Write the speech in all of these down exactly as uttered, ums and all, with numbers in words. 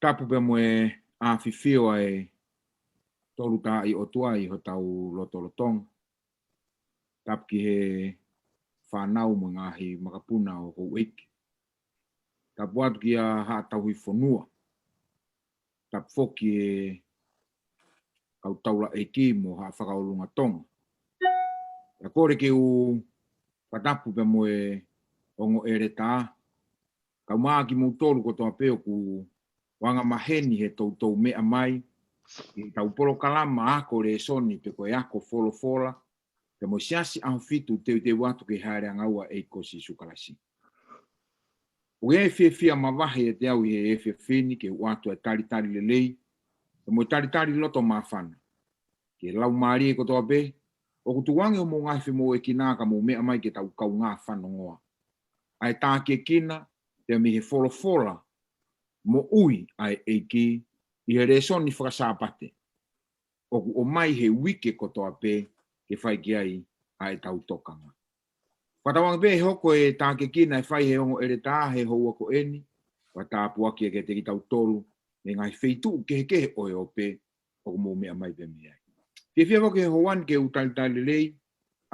Tapu pea mo e ʻafifio ʻa e Tolu Tahaʻi ʻOtua ʻi hotau lotolotonga. Tapu ki he fānau mo e ngaahi makapuna ʻo houʻeiki. Tapu atu kia Haʻa Tauhi Fonua. Tapu foki e kau taulaʻeiki mo Haʻa Fakaʻolunga Tonga. ʻIo, kole ke u fakatapu pea mo e ongo ʻeletā, kae ʻumaʻā kimoutolu kotoa pē ʻoku anga maheni he toutou meʻa mai ʻi heʻetau polokalama ako lēsoni pe ko e ako folofola, pea mo e Siasi ʻAhofitu Teuteu Atu ki he Hāʻele ʻAngaua ʻa e ʻEiki ko Sīsū Kalaisi. ʻOku ou fiefia mavahe ʻiate au ʻi he efiafi ni ke u ʻoatu e talitali lelei, pea mo e talitali loto māfana ki he laumālie kotoa pē ʻoku tuku ange homou ngaahi femoʻuekina ka mou meʻa mai ke tau kaungā fanongoa ʻa e tākiekina pea mei he folofola moʻui ʻa e ʻEiki ʻi he lēsoni Fakasāpate ʻoku ʻomai he uike kotoa pē ke fai ki ai ʻa ʻetau tokanga. Fakatauange pē ʻe hoko e tākiekina ʻe fai he ongo ʻeletā he houa ko eni, ʻo tāpuakiʻi kiate kitautolu mei he ngaahi feituʻu kehekehe ʻo e ope ʻoku mou meʻa mai pē mei ai. Fiefia foki he houa ni ke u talitali lelei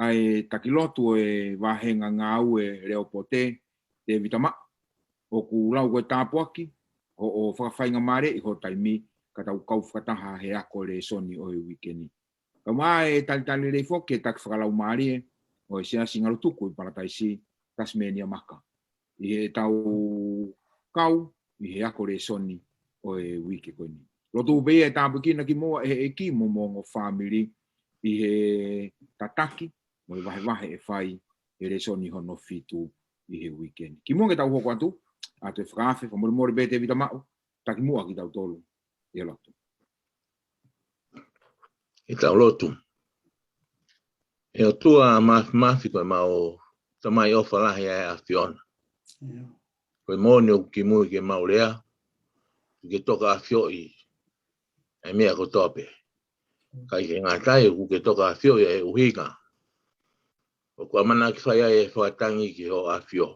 ʻa e taki lotu ʻo e vāhenga ngāue Leopote, Tēvita Maʻu, ʻoku lau ko e tāpuaki hoʻo fakafaingamālieʻi ho taimi ka tau kau fakataha he ako lēsoni ʻo e uike ni. Kae ʻumaʻā e talitali lelei foki ki he taki fakalaumālie ʻo e Siasi Ngalotuku ʻi Palataisi, Tasimēnia Maka, ʻi heʻetau kau ʻi he ako lēsoni ʻo e uike ko eni. Lotu pē ia ʻe tāpuekina kimoua ʻe he ʻEiki mo homou ongo fāmili ʻi he tataki mo e vahevahe ʻe fai he lēsoni hono fitu ʻi he uike ni. Kimuʻa ke tau hoko atu, ʻoatu e fakaafe, fakamolemole pē Tēvita Maʻu, taki muʻa kitautolu ʻi he lotu. ʻI heʻetau lotu. ʻE ʻOtua Māfimafi, ko homau Tamai ʻofa lahi ʻa e ʻAfiona. Ko e moʻoni ʻoku ke muimui ki heʻemau lea, ʻoku ke toka ʻafioʻi ʻa e meʻa kotoa pē. Kae ʻikai ke ngata ai, ʻoku ke toka ʻafioʻi ʻa e ʻuhinga ʻoku ʻamanaki fai ai e fakatangi ki hoʻo ʻAfio.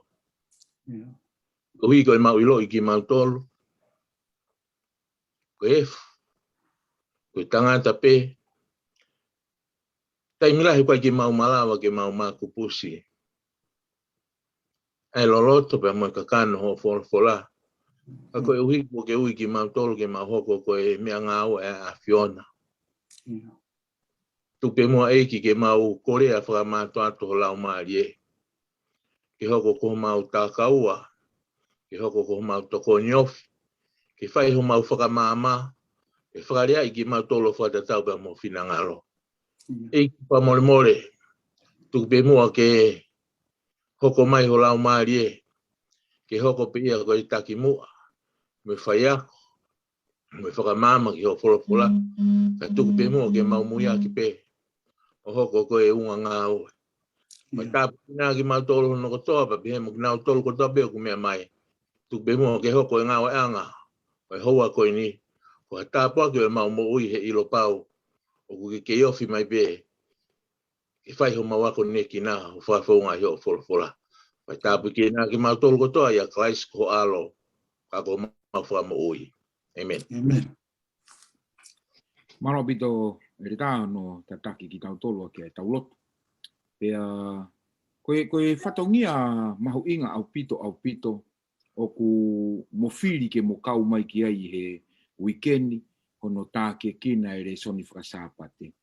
Koeʻuhi ko ʻemau ʻiloʻi kimautolu ko e efu, ko e tangata pē, taimi lahi ʻoku ʻikai ke mau malava ke mau makupusi ʻa e loloto pea mo e kakano hoʻo folofola. Ka koeʻuhi kuo ke ui kimautolu ke mau hoko ko e meʻangāue ʻa e ʻAfiona, tuku pē muʻa ʻEiki ke mau kolea fakamātoato ho Laumālie ke hoko ko homau takaua, ke hoko ko homau tokoni ofi, ke fai homau fakamaama, ke fakaleaʻi kimautolu ʻo fakatatau pea mo ho finangalo. ʻEiki, fakamolemole, tuku pē muʻa ke hoko mai ho Laumālie ke hoko pē ia ko e takimuʻa mo e faiako mo e fakamaama ki hoʻo folofola. Ka tuku pē muʻa ke mau muiaki pē ʻo hoko ko e ungangāue. Mo tāpuekina kimautolu hono kotoa, pea pehē mo kinautolu kotoa pē ʻoku meʻa mai. Tuku pē muʻa ke hoko e ngāueʻanga ʻo e houa ko eni ko ha tāpuaki ʻo ʻemau moʻui he ʻilo pau ʻoku ke kei ofi mai pē ke fai homau akonekina ʻo fakafounga ʻi hoʻo folofola. Pea tāpuekina kimautolu kotoa ʻia Kalaisi ko ho ʻAlo, ka ko homau Fakamoʻui. ʻĒmeni. Mālō ʻaupito ʻEletā hono tataki kitautolu ʻaki ʻetau lotu. Pea ko e, ko e fatongia mahuʻinga ʻaupito, ʻaupito ʻoku mo fili ke mo kau mai ki ai he uike ni, hono tākiekina e lēsoni Fakasāpate.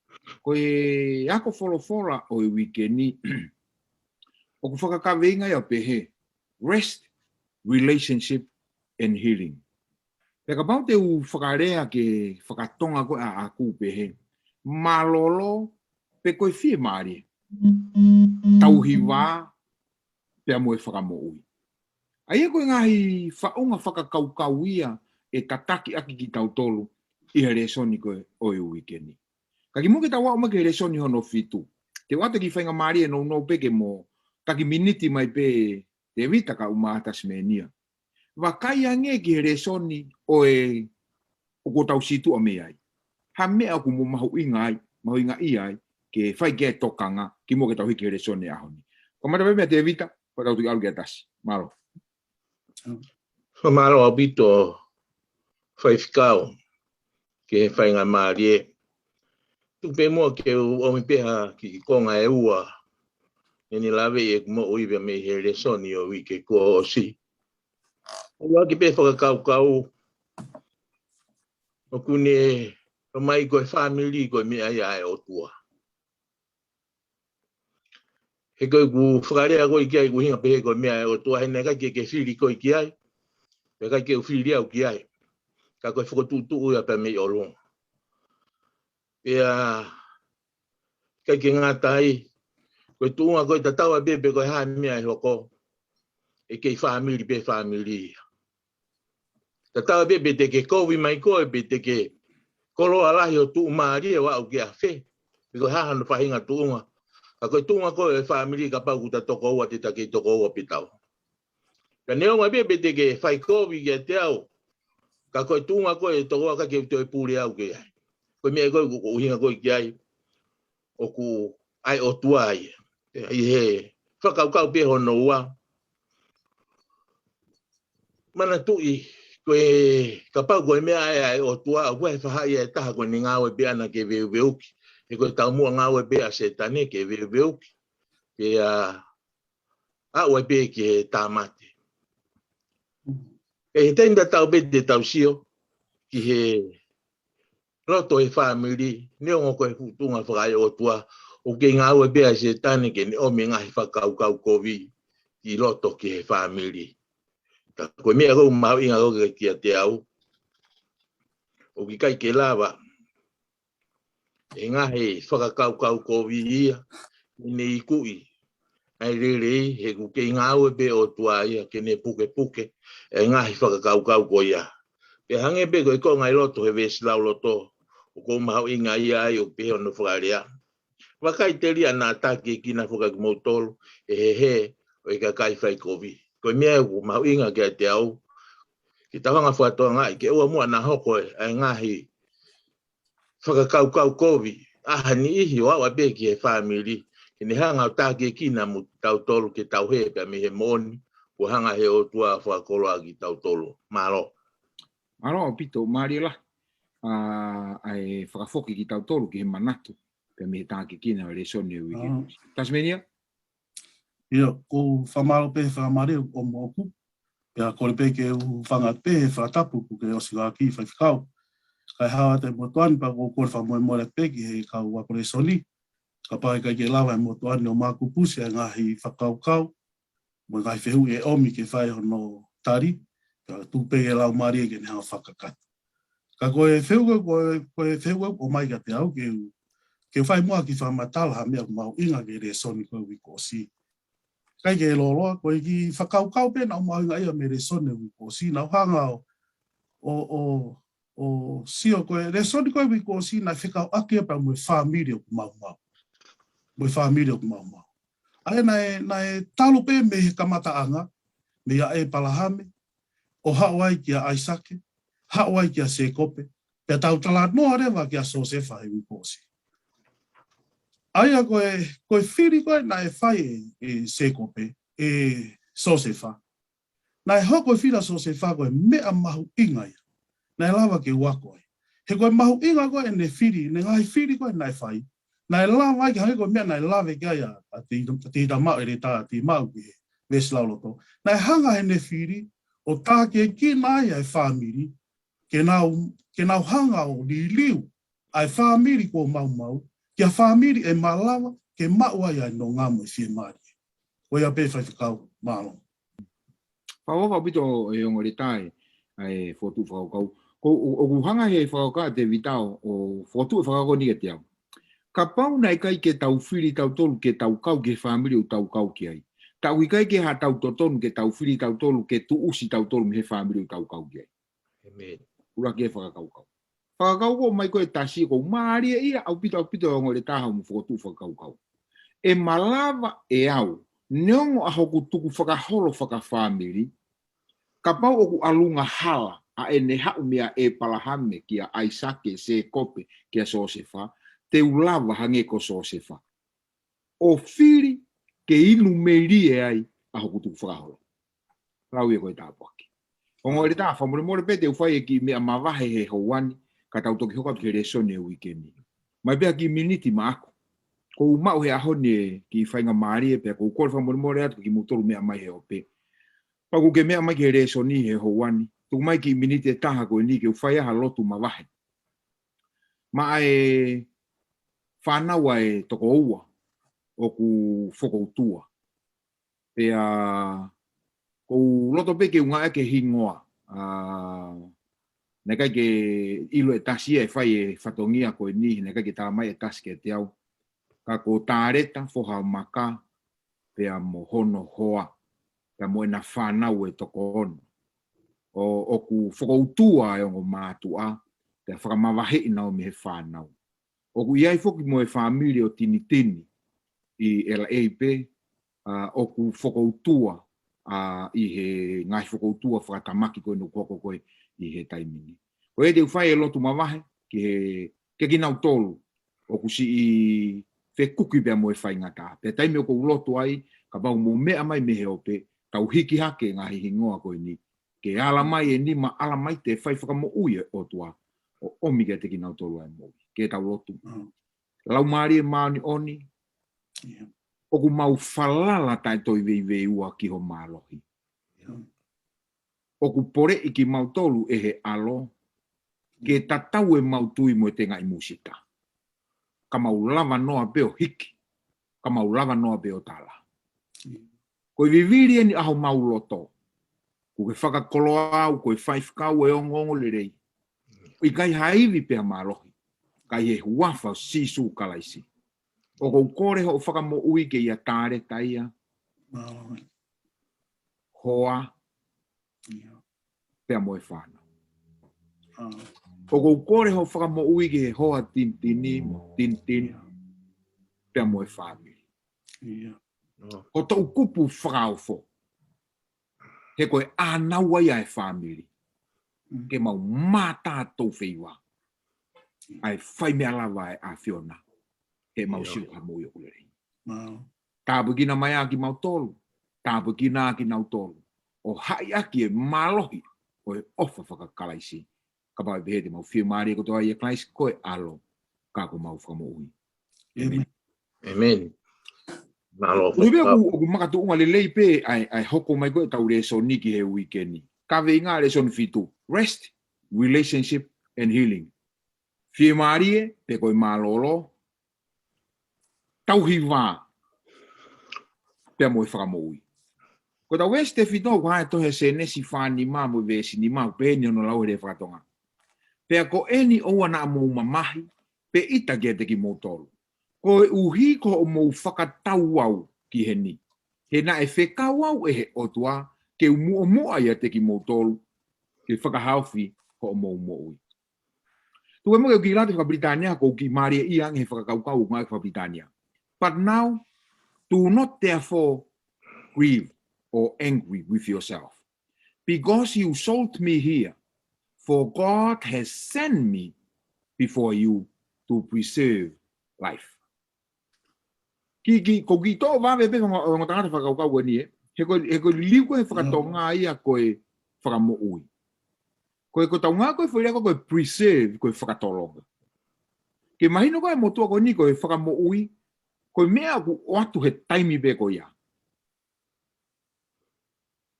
Ko e ako folofola ʻo e uike ni ʻoku fakakaveinga ia ʻo pehē, rest, relationship, and healing. Pea kapau te u fakalea ki he fakatonga ko ē ʻaʻaku, pehē, mālōlō pe ko e fiemālie, tauhi vā pea mo e fakamoʻui. ʻA ia ko e ngaahi faʻunga fakakaukau ia ʻe tataki ʻaki kitautolu ʻi he lēsoni ko ē ʻo e uike ni. Ka kimuʻa ke tau aʻu mai ki he lēsoni hono fitu, te u ʻoatu e kiʻi faingamālie nounou pē ke mo taki miniti mai pē Tēvita kae ʻumaʻā Tasimēnia, vakai ange ki he lēsoni ʻo e, ʻoku tau situʻa mei ai. Ha meʻa ʻoku mo mahuʻinga ai, mahuʻingaʻia ai ke fai ki ai e tokanga kimuʻa ke tau hiki ki he lēsoni ʻo e ʻaho ni. Kamata pē meia Tēvita, pea tau toki ʻalu kia Tasi. Mālō. Fakamālō ʻaupito faifekau, ki he faingamālie. Tuku pē muʻa ke u ʻomi pē ha kiʻi konga ʻe ua. Naʻá ne lave ʻi heʻeku moʻui pea mei he lēsoni ʻo e uike kuo ʻosi. ʻUluaki pē fakakaukau, ʻoku ne ʻomai ko e fāmili ko e meʻa ia ʻa e ʻOtua. He ko ʻeku fakalea ko ē ki ai, ʻoku ʻuhinga pē he ko e meʻa ʻa e ʻOtua, he naʻe ʻikai ke ke fili koe ki ai, pea ʻikai ke u fili au ki ai. Ka ko e fokotuʻutuʻu ia pea mei ʻolunga. Pea ʻikai ke ngata ai, ko e tuʻunga ko ē tatau ai pē pe ko e hā e meʻa ʻe hoko, ʻe kei fāmili pē fāmili ia. Tatau ai pē pe te ke kovi mai koe, pe te ke koloa lahi ʻo tuʻumālie ʻo aʻu ki he afe, pe ko e hā hano faʻahinga tuʻunga. Ka ko e tuʻunga ko ē ʻo e fāmili, kapau ʻoku ta toko ua, te ta kei toko ua pē taua. Ka neongo pē pe te ke fai kovi kiate au, ka ko e tuʻunga ko ē ʻo e toko ua, ʻikai ke u toe pule au ki ai. Ko e meʻa ko ē ʻoku ou ʻuhinga ko ē ki ai, ʻoku ʻa e ʻOtua ia. ʻI he fakakaukau pē hono ua, manatuʻi, ko e, kapau ko e meʻa ʻa e, ʻa e ʻOtua, ʻoku ʻi ai e faʻahi ʻe taha ko ʻene ngāue pē ʻana ke veuveuki. He ko e taumuʻa ngāue pē ʻa Sētane ke veuveuki. Pea aʻu ai pē ki he tāmate. He taimi tatau pē te tau sio ki he loto ʻo e fāmili, neongo ko e fuʻu tuʻunga faka-ʻOtua, ʻoku kei ngāue pē ʻa Sētane ke ne ʻomi e ngaahi fakakaukau kovi ki loto ki he fāmili. Ka ko e meʻa ʻoku mahuʻinga ko ē kiate au, ʻoku ʻikai ke lava e ngaahi fakakaukau kovi ia ke ne ikuʻi ʻa e lelei, he ʻoku kei ngāue pē ʻOtua ia ke ne pukepuke e ngaahi fakakaukau ko ia. Pea hangē pē ko e konga ʻi loto he veesi lauloto, ʻoku mahuʻinga ia ai ʻo pehē hono fakalea: Vakai, telia naʻa takiekina foki ʻa kimoutolu ʻe he hē ʻo e kakai fai kovi. Ko e meʻa ʻoku mahuʻinga kiate au, ke tau hanga ʻo fakatokangaʻi, ke ʻoua muʻa naʻa hoko ʻa e ngaahi fakakaukau kovi ʻa ha niʻihi ʻo aʻu ai pē ki he fāmili, ke ne hanga ʻo takiekina mo kitautolu ke tau hē pea mei he moʻoni kuo hanga he ʻOtua ʻo fakakoloa kitautolu. Mālō. Mālō ʻaupito, mālie lahi ʻa e fakafoki kitautolu ki he manatu pea mei he takiekina ʻo e lēsoni ʻo e uike. Tasmania? ʻIo, ʻoku ou fakamālō pē he fakamālō ʻoku ʻoku. Pea kole pē ke u hūfanga pē he fakatapu kuo ke ʻosi ʻaki, faifekau. Kae hao atu e motuʻa ni, pea ʻoku ou kole fakamolemole pē ki he kau ako lēsoni. Kapau ʻe ʻikai ke lava e motuʻa ni ʻo makupusi e ngaahi fakakaukau mo e ngaahi fehuʻi ʻe ʻomi ke fai hono tali, ka tuku pē ke lau mālie ke ne hanga ʻo fakakakato. Ka ko e fehuʻi, ko e, ko e fehuʻi ʻoku ʻomai kiate au ke u, ke u fai muʻa ha kiʻi fakamatala ha meʻa ʻoku mahuʻinga ki he lēsoni ko ē uike kuo ʻosi. ʻIkai ke lōloa, ko e kiʻi fakakaukau pē naʻe mahuʻinga ia mei he lēsoni uike kuo ʻosi, naʻá ku hanga ʻo, ʻo, ʻo, ʻo sio ko e lēsoni ko ē uike kuo ʻosi naʻe fekauʻaki ia pea mo e fāmili ʻoku maumau. Mo e fāmili ʻoku maumau. ʻA ia naʻe, naʻe talu pē mei he kamataʻanga, meia ʻĒpalahame, ʻo haʻu ai kia ʻAisake, haʻu ai kia Sēkope, pea tau talanoa leva kia Siosefa he uike kuo ʻosi. ʻA ia ko e, ko e fili ko ē naʻe fai ʻe, ʻe Sēkope, ʻe Siosefa. Naʻe hoko e fili ʻa Siosefa ko e meʻa mahuʻinga ia naʻe lava ke u ako ai. He ko e mahuʻinga ko ē ʻene fili, ʻene ngaahi fili ko ē naʻe fai, naʻe lava ai ke hangē ko e meʻa naʻe lave ki ai ʻa, ʻa Tei, ʻa Teitamaʻu ʻEletā Teimaʻu ki he veesi lauloto. Naʻe hanga heʻene fili ʻo takiekina ai ʻa e fāmili, ke nau, ke nau hanga ʻo liliu ʻa e fāmili kuo maumau ki ha fāmili ʻe malava ke maʻu ai ʻa e nonga mo e fiemālie. Ko ia pē, faifekau, mālō. Fakafetaʻi ʻaupito e ongo ʻEletā ʻa e fokotuʻu fakakaukau. Ko, ʻo, ʻoku hanga he fakakaukau ʻa Tēvita ʻo, ʻo fokotuʻu e fakakaukau ni kiate au. Kapau naʻe ʻikai ke tau fili tautolu ke tau kau ki he fāmili ʻoku tau kau ki ai, ta ʻoku ʻikai ke ʻi ai haʻatau totonu ke tau fili tautolu ke tuʻusi tautolu mei he fāmili ʻoku tau kau ki ai. ʻĒmeni. ʻUluaki e fakakaukau. Fakakaukau mai ko e tasi, ʻoku mālie ia ʻaupito, ʻaupito e ongo ʻEletā hoʻo fokotuʻu fakakaukau. ʻE malava ʻe au, neongo ʻa hoku tukufakaholo fakafāmili, kapau ʻoku ʻalunga hala ʻa ʻene haʻu meia ʻĒpalahame kia ʻAisake, Sēkope, kia Siosefa, te u lava hangē ko Siosefa ʻo fili ke inu melie ai ʻa hoku tukufakaholo. Lau ia ko e tāpuaki. Ongo ʻeletā, fakamolemole pē te u fai e kiʻi meʻa mavahe he houa ni, ka tau toki hoko atu ki he lēsoni e uike ni. Mai pē ha kiʻi miniti maʻaku. Ko u maʻu he ʻaho ni e kiʻi faingamālie pea ko u kole fakamolemole atu ki mutolu meʻa mai he ope. Pea ʻoku ke meʻa mai ki he lēsoni he houa ni. Tuku mai kiʻi miniti ʻe taha ko eni ke u fai ha lotu mavahe. Maʻa e fānau ʻa e toko ua ʻoku fokoutua. Pea ko u loto pē ke u ngāueʻaki e hingoa. ʻA, naʻe ʻikai ke ʻilo ʻe tasi ia ʻe fai e fatongia ko eni, naʻe ʻikai ke tala mai ʻe tasi kiate au. Ka ko Taleta, foha ʻo Maka, pea mo hono hoa, pea mo ʻena fānau ʻe toko ono. ʻO, ʻoku fokoutua e ongo mātuʻa, pea fakamavaheʻi naua mei he fānau. ʻOku ʻi ai foki mo e fāmili ʻo Tinitini ʻi L A pē, ʻa, ʻoku fokoutua, ʻa, ʻi he ngaahi fokoutua fakatamaki ko eni ʻoku hoko ko ē ʻi he taimi ni. Ko ia te u fai e lotu mavahe ki he, kiate kinautolu ʻoku siʻi fekuki pea mo e faingataʻa. Pea taimi ʻoku ou lotu ai, kapau ʻoku mou meʻa mai mei he ope, tau hiki hake ngaahi hingoa ko eni. Ke ala mai e nima ʻala mai te fai fakamoʻui e ʻOtua, ʻo ʻomi kiate kinautolu ʻa e moʻui. Ke tau lotu. Mm. Laumālie Māʻoniʻoni, ʻIo. ʻoku mau falala taʻe toe veiveiua ki ho mālohi. ʻIo. ʻOku poleʻi kimautolu ʻe he ʻAlo, ke tatau ʻemau tui mo e tengaʻi musita. Ka mau lava noa pē ʻo hiki, ka mau lava noa pē ʻo tala. ʻIo. Ko e vivili eni ʻa homau loto. Kuo ke fakakoloa au ko e faifekau ʻo e ongoongolelei. ʻIkai ha ivi pe ha mālohi. Ka ʻi he huafa ʻo Sīsū Kalaisi. ʻOku ou kole hoʻo fakamoʻui kiate Taleta ia. Mālohi. Hoa. ʻIo. Pea mo e fānau. ʻA. ʻOku ou kole hoʻo fakamoʻui ki he hoa Tinitini, mo Tinitini. ʻIo. Pea mo e fāmili. ʻIo. Ko e toʻukupu fakaofo. He ko e ʻānaua ia e fāmili. Mm. Ke mau mātā tou feiva. ʻA e fai meʻa lava ʻa e ʻAfiona. He mau ʻIo. Sio ki he moʻui ʻoku lelei. Mālohi. Tāpuekina mai ʻa kimautolu. Tāpuekina ʻa kinautolu. ʻO haʻi ʻaki e mālohi ʻo e ʻofa faka-Kalaisi. Kapau ʻe pehē te mau fiemālie kotoa ʻia Kalaisi ko e ʻAlo, ka ko homau Fakamoʻui. ʻĒmeni. ʻĒmeni. ʻĒmeni. Mālō, ʻUlumeʻa Faifekau. ʻOku, ʻoku makatuʻunga lelei pē ʻa e, ʻa e hoko mai ko ē ʻetau lēsoni ki he uike ni. Kaveinga lēsoni fitu. Rest, relationship, and healing. Fiemālie, pe ko e mālōlō, tauhi vā, pea mo e fakamoʻui. Ko ʻetau veesi tefito ʻoku hā he tohi Sēnesi fā nima mo e veesi nima, ʻoku pehē ni hono lau he lea faka-Tonga. Pea ko eni ʻoua naʻa mou mamahi, pe ʻita kiate kimoutolu. Koeʻuhi ko hoʻomou fakatau au ki heni. He naʻe fekau au ʻe he ʻOtua, ke u muʻomuʻa ʻiate kimoutolu, ke fakahaofi hoʻomou moʻui. Tuku muʻa ke u kiʻi lau he faka-Pilitānia, ko u kiʻi mālieʻia ange he fakakaukau ʻoku ngāueʻaki faka-Pilitānia. But now, do not therefore grieve or angry with yourself, because you sold me here, for God has sent me before you to preserve life. Ki, ki, ko u kiʻi toʻo vave pē ongo, ongo tangata fakakaukau ko eni ē. He ko, he ko e liliu ko ē he faka-Tonga ia ko e fakamoʻui. Ko e, ko ʻetau ngāue ko ē foʻi lea ko ē ko e preserve, ko e fakatolonga. Ke mahino ko ē motuʻa ko eni ko e fakamoʻui, ko e meʻa ʻoku ʻoatu he taimi pē ko ia.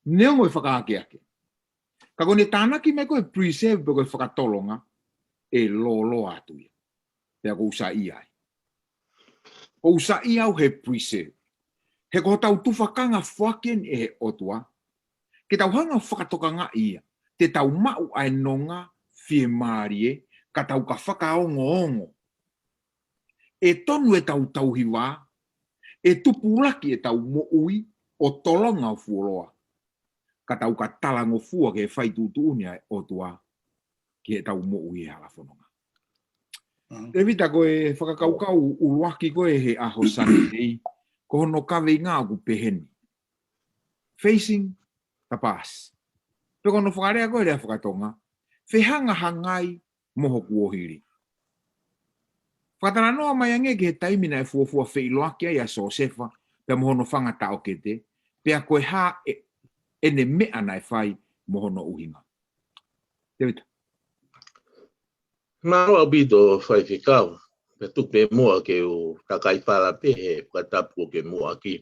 Neongo e fakaakeake. Ka ko ʻene tānaki mai ko e preserve pe ko e fakatolonga, ʻe lōloa atu ia. Pea ʻoku ou saiʻia ai. ʻOku ou saiʻia au he preserve. He ko hotau tufakanga foaki eni ʻe he ʻOtua. Ke tau hanga ʻo fakatokangaʻi ia. Te tau maʻu ʻa e nonga fiemālie, ka tau ka fakaongoongo. ʻE tonu ʻetau tauhi vā, ʻe tupulaki ʻetau moʻui ʻo tolonga ʻo fuoloa. Ka tau ka talangofua ke fai tuʻutuʻuni ʻa e ʻOtua ki heʻetau moʻui he hala fononga. Mm. Tēvita, ko e fakakaukau ʻuluaki ko ē he ʻaho Sāpate, ko hono kaveinga ʻoku pehē ni. Facing the past. Pe ko hono fakalea ko ē he lea faka-Tonga, fehangahangai mo ho kuohili. Fakatalanoa mai ange ki he taimi naʻe fuofua feʻiloaki ai ʻa Siosefa, pea mo hono fanga taʻokete, pea ko e hā e, ʻene meʻa naʻe fai mo hono ʻuhinga. Tēvita. Mālō ʻaupito faifekau. Pea tuku pē muʻa ke u takai fala pē he fakatapu ko ē ke muʻaki.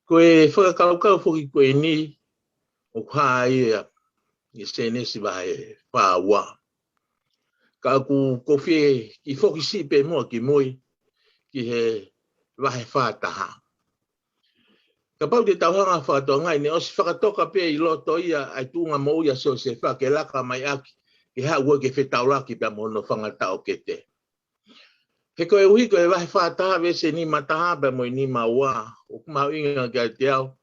Ko e fakakaukau foki ko eni, ʻoku hā ia ʻi Sēnesi vahe fā ua. Ka ʻoku ou fie kiʻi foki siʻi pē muʻa ki mui, ki he vahe fā taha. Kapau te tau hanga fakatokangaʻi, naʻe ʻosi fakatoka pē ʻi loto ia ʻa e tuʻunga moʻui ʻa Siosefa ke laka mai ʻaki, ke haʻu ko ē ke fetaulaki pea mo hono fanga taʻokete. He koeʻuhi ko e vahe fā taha veesi nima taha pea mo e nima ua, ʻoku mahuʻinga kiate au.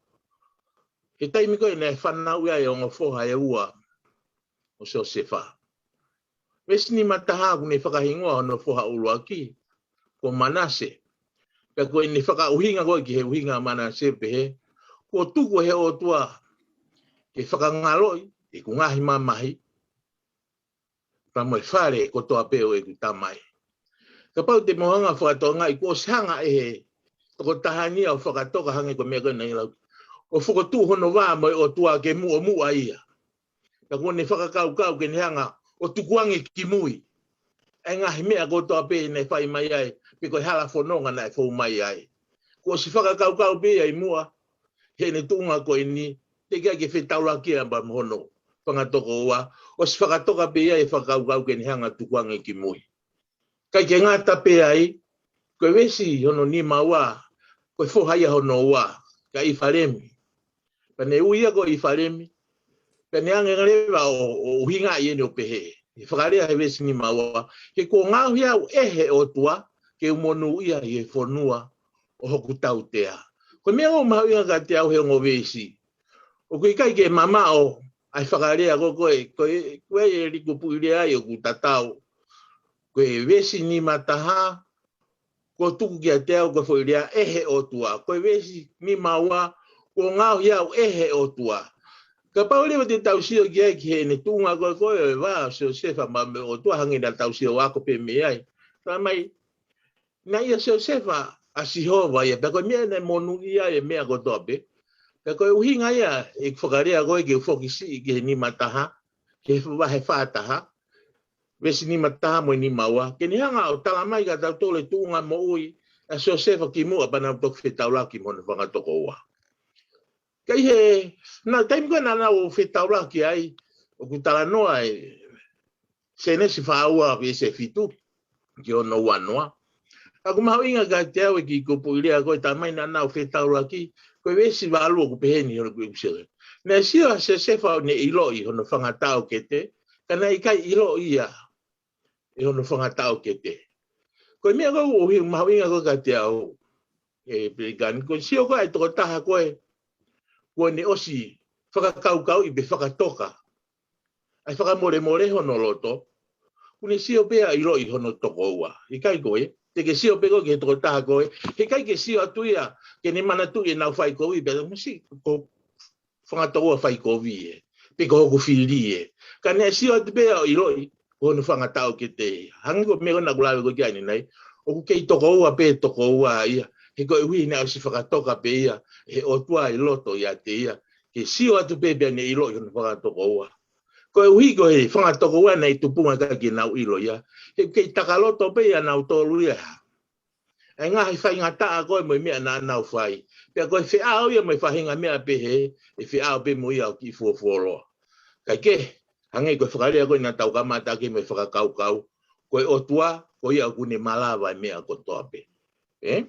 He taimi ko ē naʻe fanauʻi ai e ongo foha ʻe ua ʻo Siosefa. Veesi nima taha ʻoku ne fakahingoa hono foha ʻuluaki ko Manase. Pea ko ʻene fakaʻuhinga ko ē ki he ʻuhinga ʻa Manase pehē, kuo tuku ʻe he ʻOtua ke fakangaloʻi ʻeku ngaahi mamahi, pea mo e fale kotoa pē ʻo ʻeku tamai. Kapau te mou hanga fakatokangaʻi, kuo ʻosi hanga ʻe he tokotaha ni ia ʻo fakatoka hangē ko e meʻa ko ē naʻe lau, ʻo fokotuʻu hono vā mo e ʻOtua ke muʻomuʻa ia. Pea kuo ne fakakaukau ke ne hanga ʻo tukuange ki mui ʻa e ngaahi meʻa kotoa pē naʻe fai mai ai, pe ko e hala fononga naʻe fou mai ai. Kuo ʻosi fakakaukau pē ia ʻi muʻa, heʻene tuʻunga ko eni, teʻeki ai ke fetaulaki ia pea mo hono fanga tokoua, ʻosi fakatoka pē ia e fakakaukau ke ne hanga tukuange ki mui. ʻIkai ke ngata pē ai, ko e veesi hono nima ua, ko e foha ia hono ua, kia ʻIfalemi. Pea ne ui ia ko ʻIfalemi, pea ne hanga leva ʻo, ʻo ʻuhingaʻi eni ʻo pehē, ʻi he fakalea he veesi nima ua, he kuo ngaohi au ʻe he ʻOtua ke u monūʻia ʻi he fonua ʻo hoku tautea. Ko e meʻa ʻoku mahuʻinga kiate au he ongo veesi, ʻoku ʻikai ke mamaʻo ʻa e fakalea ko ē, ko e, ko e, ko e likupuʻi lea ai ʻoku tatau. Ko e veesi nima taha, kuo tuku kiate au ko e foʻi lea ʻe he ʻOtua. Ko e veesi nima ua, kuo ngaohi au ʻe he ʻOtua. Kapau leva te tau sio ki ai ki heʻene tuʻunga ko ē ko ē ʻo e vā ʻo Siosefa maʻa e ʻOtua, hangē naʻa tau sio ako pē mei ai. Talamai, naʻe ʻia Siosefa ʻa Sihova ia, pea ko e meʻa naʻe monūʻia ai e meʻa kotoa pē. Pea ko e ʻuhinga ia ʻeku fakalea ko ē ke u foki siʻi ki he nima taha, ki he vahe fā taha, veesi nima taha mo e nima ua, ke ne hanga ʻo talamai kia tautolu e tuʻunga moʻui ʻa Siosefa kimuʻa pea nau toki fetaulaki mo hono fanga tokoua. Ka ʻi he, naʻa, taimi ko ē naʻa nau fetaulaki ai, ʻoku talanoa ʻi Sēnesi fā ua veesi fitu ki hono ua noa. Ka ʻoku mahuʻinga kiate au e kiʻi kupuʻi lea ko ē, talamai naʻa nau fetaulaki, ko e veesi valu ʻoku pehē ni hono kupuʻi lea. Naʻe sio ʻa Siosefa ʻo ne ʻiloʻi hono fanga taʻokete, ka naʻe ʻikai ʻiloʻi ia ʻe hono fanga taʻokete. Ko e meʻa ko ē ʻoku mahuʻinga ko ē kiate au, ʻe Pelikani, ko e sio ko ē ʻa e tokotaha ko ē, kuo ne ʻosi fakakaukauʻi pe fakatoka ʻa e fakamolemole hono loto, kuo ne sio pē ia ʻo ʻiloʻi hono tokoua. ʻIkai ko ē, te ke sio pē koe ki he tokotaha ko ē, he ʻikai ke sio atu ia ke ne manatuʻi ʻenau fai kovi, pea mo siʻi ko e fanga tokoua fai kovi ē, pe ko hoku fili ē. Ka naʻe sio atu pē ia ʻo ʻiloʻi ko hono fanga taʻokete. Hangē ko e meʻa ko ē naʻa ku lave ko ē ki ai ʻanenai, ʻoku kei tokoua pē tokoua ia, he koeʻuhi naʻe ʻosi fakatoka pē ia ʻe he ʻOtua ʻi loto ʻiate ia ke sio atu pē pea ne ʻiloʻi hono fanga tokoua. Koeʻuhi ko e fanga tokoua naʻe tupunga ʻikai ke nau ʻilo ia, he kei takaloto pē ia nautolu ia ʻa e ngaahi faingataʻa ko ē mo e meʻa naʻa nau fai. Pea ko e feʻao ia mo e faʻahinga meʻa pehē, ʻe feʻao pē mo ia ʻo kiʻi fuofuoloa. Kae kehe, hangē ko e fakalea ko ē naʻa tau kamata ki ai mo e fakakaukau, ko e ʻOtua, ko ia ʻoku ne malava e meʻa kotoa pē. Ē?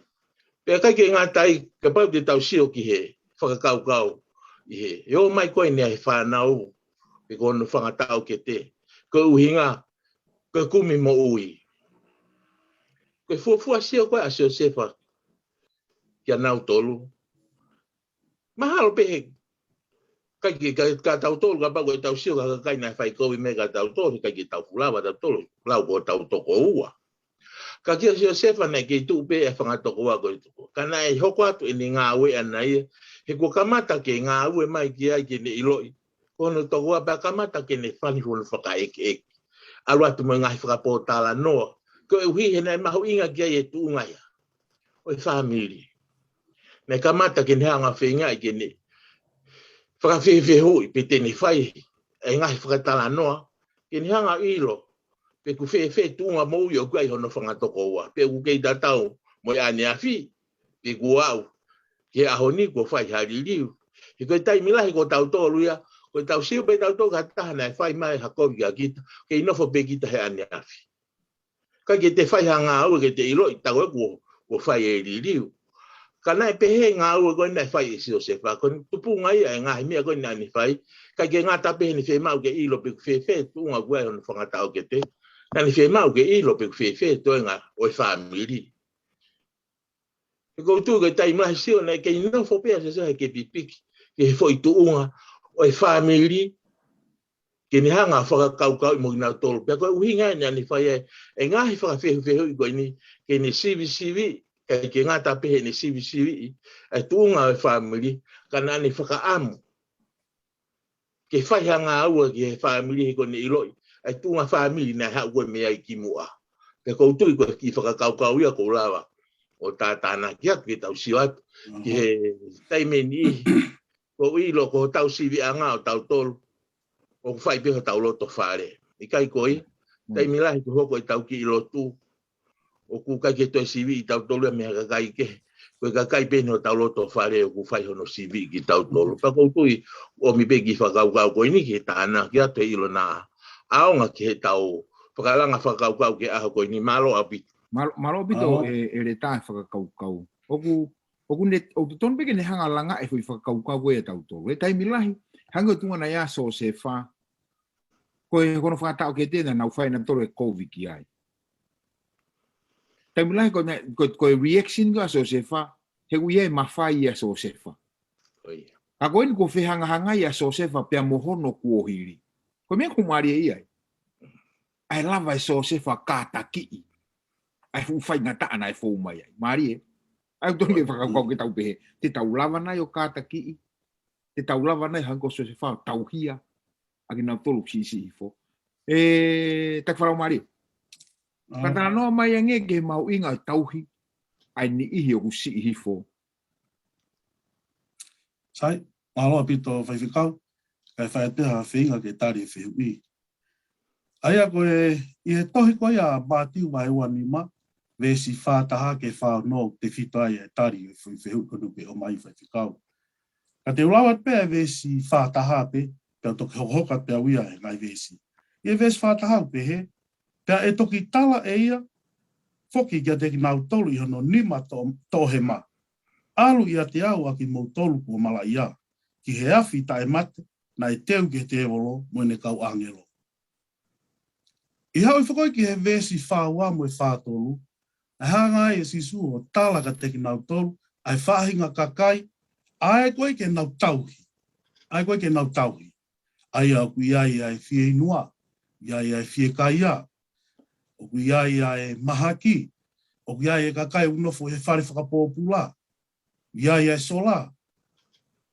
Pea ʻikai ke ngata ai, kapau te tau sio ki he fakakaukau ʻi he, ʻe ō mai ko eni ʻa e fānau, pe ko hono fanga taʻokete, ko e ʻuhinga, ko e kumi moʻui. Ko e fuofua sio ko ē ʻa Siosefa kia nautolu. Mahalo pē he ʻikai ke, ka, ka tautolu, kapau ko e tau sio ki ha kakai naʻe fai kovi mei kia tautolu, ʻikai ke tau fuʻu lava tautolu lau ko hotau tokoua. Ka kia Siosefa naʻe kei tuʻu pē e fanga tokoua ko e tokoua. Ka naʻe hoko atu ʻene ngāue ʻana ia, he kuo kamata ke ngāue mai ki ai ke ne ʻiloʻi ko hono tokoua, pea kamata ke ne fani hono fakaʻekeʻeke. ʻAlu atu mo e ngaahi fakapōtalanoa, koeʻuhi he naʻe mahuʻinga ki ai e tuʻunga ia ʻo e fāmili. Naʻe kamata ke ne hanga feingaʻi ke ne fakafefehuʻi pe te ne fai e ngaahi fakatalanoa ke ne hanga ʻo ʻilo pe ʻoku fēfē tuʻunga moʻui ʻoku ʻi ai hono fanga tokoua, pe ʻoku kei tatau mo e ʻaneafi, pe kuo aʻu ki he ʻaho ni kuo fai ha liliu. He ko e taimi lahi ko tautolu ia, ko e tau sio pē tautolu ki ha taha naʻe fai mai ha kovi kia kita, kei nofo pē kita he ʻaneafi. ʻIkai ke te fai ha ngāue ke te ʻiloʻi taku ē kuo, kuo fai e liliu. Ka naʻe pehē ngāue ko ē naʻe fai ʻe Siosefa, ko e tupunga ia e ngaahi meʻa ko ē naʻa ne fai, ʻikai ke ngata pē heʻene fiemaʻu ke ʻilo pe ʻoku fēfē tuʻunga ʻoku ʻi ai hono fanga taʻokete, naʻa ne fiemaʻu ke ʻilo pe ʻoku fēfē toenga ʻo e fāmili. He ʻoku ou tui ko e taimi lahi sio naʻe kei nofo pē ʻa Siosefa he ke pipiki ki he foʻi tuʻunga ʻo e fāmili, ke ne hanga ʻo fakakaukauʻi mo kinautolu. Pea ko e ʻuhinga ia naʻa ne fai ai e ngaahi fakafehufehuʻi ko eni, ke ne sivisiviʻi, ʻikai ke ngata pē heʻene sivisiviʻi e tuʻunga ʻo e fāmili, ka naʻa ne fakaʻamu ke fai ha ngāue ki he fāmili he ko ʻene ʻiloʻi e tuʻunga fāmili naʻe haʻu ko ē mei ai kimuʻa. Pea ʻoku ou tui ko e kiʻi fakakaukau ia ʻoku ou lava ʻo tātānaki atu ke tau sio atu ki he taimi ʻe niʻihi ʻoku ou ʻilo ko hotau siviʻanga ʻo tautolu ʻoku fai pē hotau loto fale. ʻIkai ko ia, taimi lahi ko e hoko ʻetau kiʻi lotu ʻoku ʻikai ke toe siviʻi tautolu ia mei ha kakai kehe. Ko e kakai pē eni hotau loto fale ʻoku fai hono siviʻi kitautolu. Pea ʻoku ou tui ʻomi pē kiʻi fakakaukau ko eni ke tānaki atu he ʻilo naʻa ʻaonga ki heʻetau fakalanga fakakaukau ki he ʻaho ko eni. Mālō ʻaupito. Mālō, mālō ʻaupito e, e leta e fakakaukau. ʻOku, ʻoku ne, ʻoku totonu pē ke ne hanga ʻo langa e foʻi fakakaukau ko ia ʻa tautolu. He taimi lahi, hangē ko e tuʻunga naʻe ʻia Siosefa, ko e, ko hono fanga taʻokete naʻa nau fai ʻe nautolu e kovi ki ai. Taimi lahi ko e, ko e, ko e reaction ko ē ʻa Siosefa, he ʻoku ʻi ai e mafai ʻia Siosefa. Ka ko eni kuo fehangahangai ʻa Siosefa pea mo hono kuohili. Ko e meʻa ʻoku mālie ia ai. ʻA e lava ʻe Siosefa ʻo kātakiʻi ʻa e fuʻu faingataʻa naʻe fou mai ai. Mālie. ʻA ia ʻoku totonu ke fakakaukau ke tau pehē, te tau lava nai ʻo kātakiʻi, te tau lava nai hangē ko Siosefa ʻo tauhia ʻa kinautolu ʻoku siʻisiʻi hifo. ʻE, taki falau mālie. Ka talanoa mai ange ki he mahuʻinga ʻo e tauhi ʻa e niʻihi ʻoku siʻi hifo. Sai, mālō ʻaupito Faifekau, kae fai atu ha feinga ke tali e fehuʻi. ʻA ia ko e, ʻi he tohi ko ia ʻa Mātiu vahe ua nima, veesi fā taha ki he fā ono, ʻoku tefito ai e tali e fe-, fehuʻi ko eni ʻoku ke ʻomai Faifekau. Ka te u lau atu pē e veesi fā taha pē, pea u toki hokohoko atu pē au ia he ngaahi veesi. ʻI he veesi fā taha ʻoku pehē, pea ʻe toki tala ʻe ia foki kiate kinautolu ʻi hono nima to-, toʻohema, ʻAlu ʻiate au ʻa kimoutolu kuo malaʻia, ki he afi taʻemate, naʻe teu ki he tēvolo mo ʻene kau ʻāngelo. ʻI he haʻu hifo ko ē ki he veesi fā ua mo e fā tolu, naʻe hanga ai ʻe Sīsū ʻo tala kiate kinautolu ʻa e faʻahinga kakai ʻa ē ko ē ke nau tauhi. ʻA ē ko ē ke nau tauhi. ʻA ia ʻoku ʻi ai ʻa e fieinua, ʻi ai ʻa e fiekaia, ʻoku ʻi ai ʻa e mahaki, ʻoku ʻi ai e kakai ʻoku nofo he fale fakapōpula, ʻi ai ʻa e sola.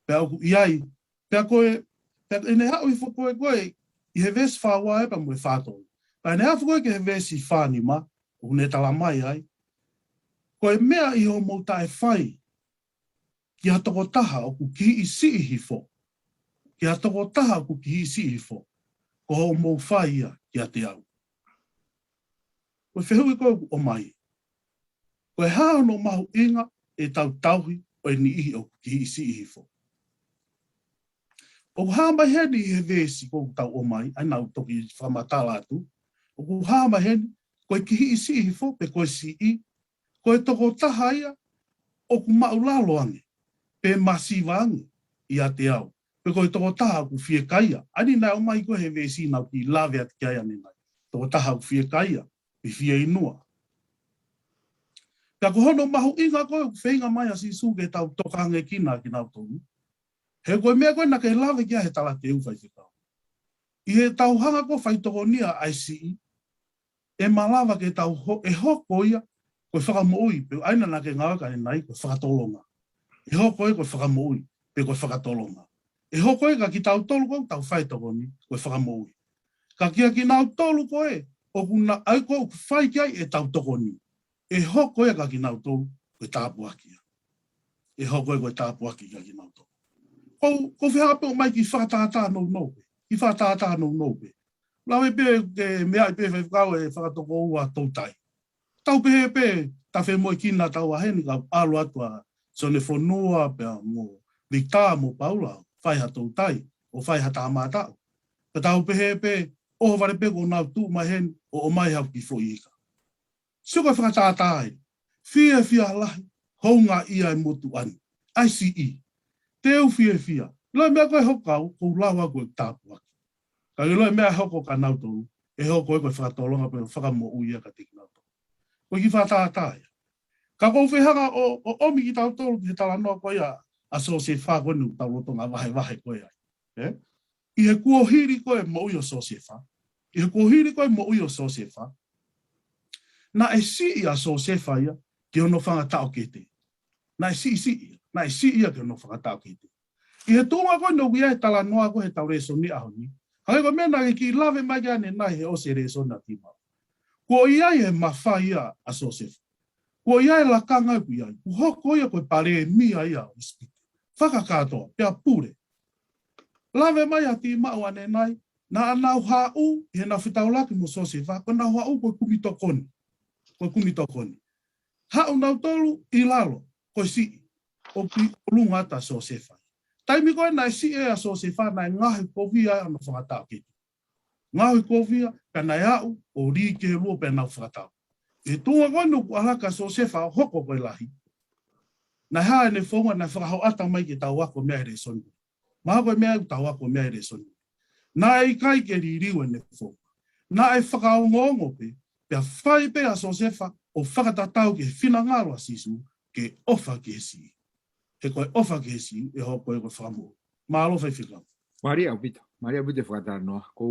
Pea ʻoku ʻi ai, pea ko e, pea ʻi heʻene haʻu hifo ko ē ko ē, ʻi he veesi fā ua ē pea mo e fā tolu. Pea ʻi heʻene haʻu hifo ko ē ki he veesi fā nima, ʻoku ne tala mai ai, ko e meʻa ʻi hoʻomou taʻefai ki ha tokotaha ʻoku kihiʻi siʻi hifo, ki ha tokotaha ʻoku kihiʻi siʻi hifo, ko hoʻomou fai ia kiate au. Ko e fehuʻi ko ē ʻoku ʻomai, ko e hā hono mahuʻinga ʻetau tauhi ʻo e niʻihi ʻoku kihiʻi siʻi hifo? ʻOku hā mai heni ʻi he veesi ko ē ʻoku tau ʻomai, ʻa ia naʻa ku toki fakamatala atu, ʻoku hā mai heni, ko e kihiʻi siʻi hifo pe ko e siʻi, ko e tokotaha ia ʻoku māʻulalo ange, pe masiva ange ʻiate au, pe ko e tokotaha ʻoku fiekaia. ʻA ia naʻe ʻomai ko ē he veesi naʻa ku kiʻi lave atu ki ai ʻanenai. Tokotaha ʻoku fiekaia, pe fieinua. Pea ko hono mahuʻinga ko ē ʻoku feinga mai ʻa Sīsū ke tau tokangekina kinautolu. He ko e meʻa ko ē naʻa ke lave ki ai he talateu Faifekau. ʻI heʻetau hanga ko ē ʻo fai tokonia ʻa e siʻi, ʻe malava ke tau ho-, ʻe hoko ia ko e fakamoʻui, pe ʻa ia naʻa ke ngāueʻaki ʻanenai ko e fakatolonga. ʻE hoko ia ko e fakamoʻui, pe ko e fakatolonga. ʻE hoko ia kia kitautolu ko ē ʻoku tau fai tokoni, ko e fakamoʻui. Ka kia kinautolu ko ē ʻoku nau, ʻa ia ko ē ʻoku fai ki ai ʻetau tokoni, ʻe hoko ia kia kinautolu ko e tāpuaki ia. ʻE hoko ia ko e tāpuaki kia kinautolu. ʻoku ou fehāpē mai ki he fakatātā nounou pē. Ki he fakatātā nounou pē. Lave pē ke meaʻi pē faifekau e fakatokoua toutai. Tau pehē pē, ta femoʻuekina tau ʻa heni ka ʻalu atu ʻa Sione Fonua pea mo Vita mo Paula, fai ha toutai, ʻo fai ha tāmātaʻu. Ka tau pehē pē, ʻohovale pē kuo nau tuʻu mai heni, ʻo ʻomai ha kiʻi foʻi ika. Sio ko e fakatātā ē, fiefia lahi, houngaʻia e motuʻa ni. ʻAi siʻi, teu fiefia. Loe meʻa ko e hokau, ko u lau ʻa ko e tāpuaki. Ka ke loe meʻa hoko kia nautolu, ʻe hoko ē ko e fakatolonga pē fakamoʻui ia kiate kinautolu. Ko e kiʻi fakatātā ia. Ka ʻoku ou fehanga ʻo, ʻo ʻomi kitautolu ki he talanoa ko ia ʻa Siosefa ko eni ʻoku tau lolotonga vahevahe ko ia. ʻE? ʻI he kuohili ko e moʻui ʻo Siosefa. ʻI he kuohili ko e moʻui ʻo Siosefa. Naʻe siʻi ʻa Siosefa ia ki hono fanga taʻokete. Naʻe siʻisiʻi ia. Naʻe siʻi ia ki hono fanga taʻokete. ʻI he tuʻunga ko eni ʻoku ʻi ai e talanoa ko ē he tau lēsoni ʻaho ni. Hangē ko e meʻa naʻe kiʻi lave mai ki ai ʻanenai he ʻosi e lēsoni ʻa Timau. Kuo ʻi ai e mafai ʻa Siosefa. Kuo ʻi ai e lakanga ʻoku ʻi ai. Kuo hoko ia ko e palēmia ia ʻo ʻIsipite. Fakakātoa, pea pule. Lave mai ʻa Timau ʻanenai, naʻa nau haʻu, ʻi heʻenau fetaulaki mo Siosefa, ko ʻenau haʻu ko e kumi tokoni. Ko e kumi tokoni. Haʻu nautolu ʻi lalo, ko e siʻi, ʻo ki ʻolunga atu ʻa Siosefa. Taimi ko ē naʻe siʻi ai ʻa Siosefa, naʻe ngaohikovia ai hono fanga taʻokete. Ngaohikovia, pea naʻe aʻu, ʻo lī ki he luo pea nau fakatau. ʻI he tuʻunga ko eni ʻoku ʻalu hake ʻa Siosefa ʻo hoko ko e lahi. Naʻe hā ʻene founga naʻe fakahoʻata mai ke tau ako meʻa he lēsoni. Mahalo ko e meʻa ʻoku tau ako meʻa he lēsoni. Naʻe ʻikai ke liliu ʻene founga. Naʻe fakaongoongo pē, pea fai pē ʻa Siosefa ʻo fakatatau ki he finangalo ʻa Sīsū ke ʻofa ki he siʻi. He ko e ʻofa ki he siʻi, ʻe hoko ē ko e fakamoʻui. Mālō faifekau. Mālie ʻaupito, mālie ʻaupito e fakatalanoa, ʻoku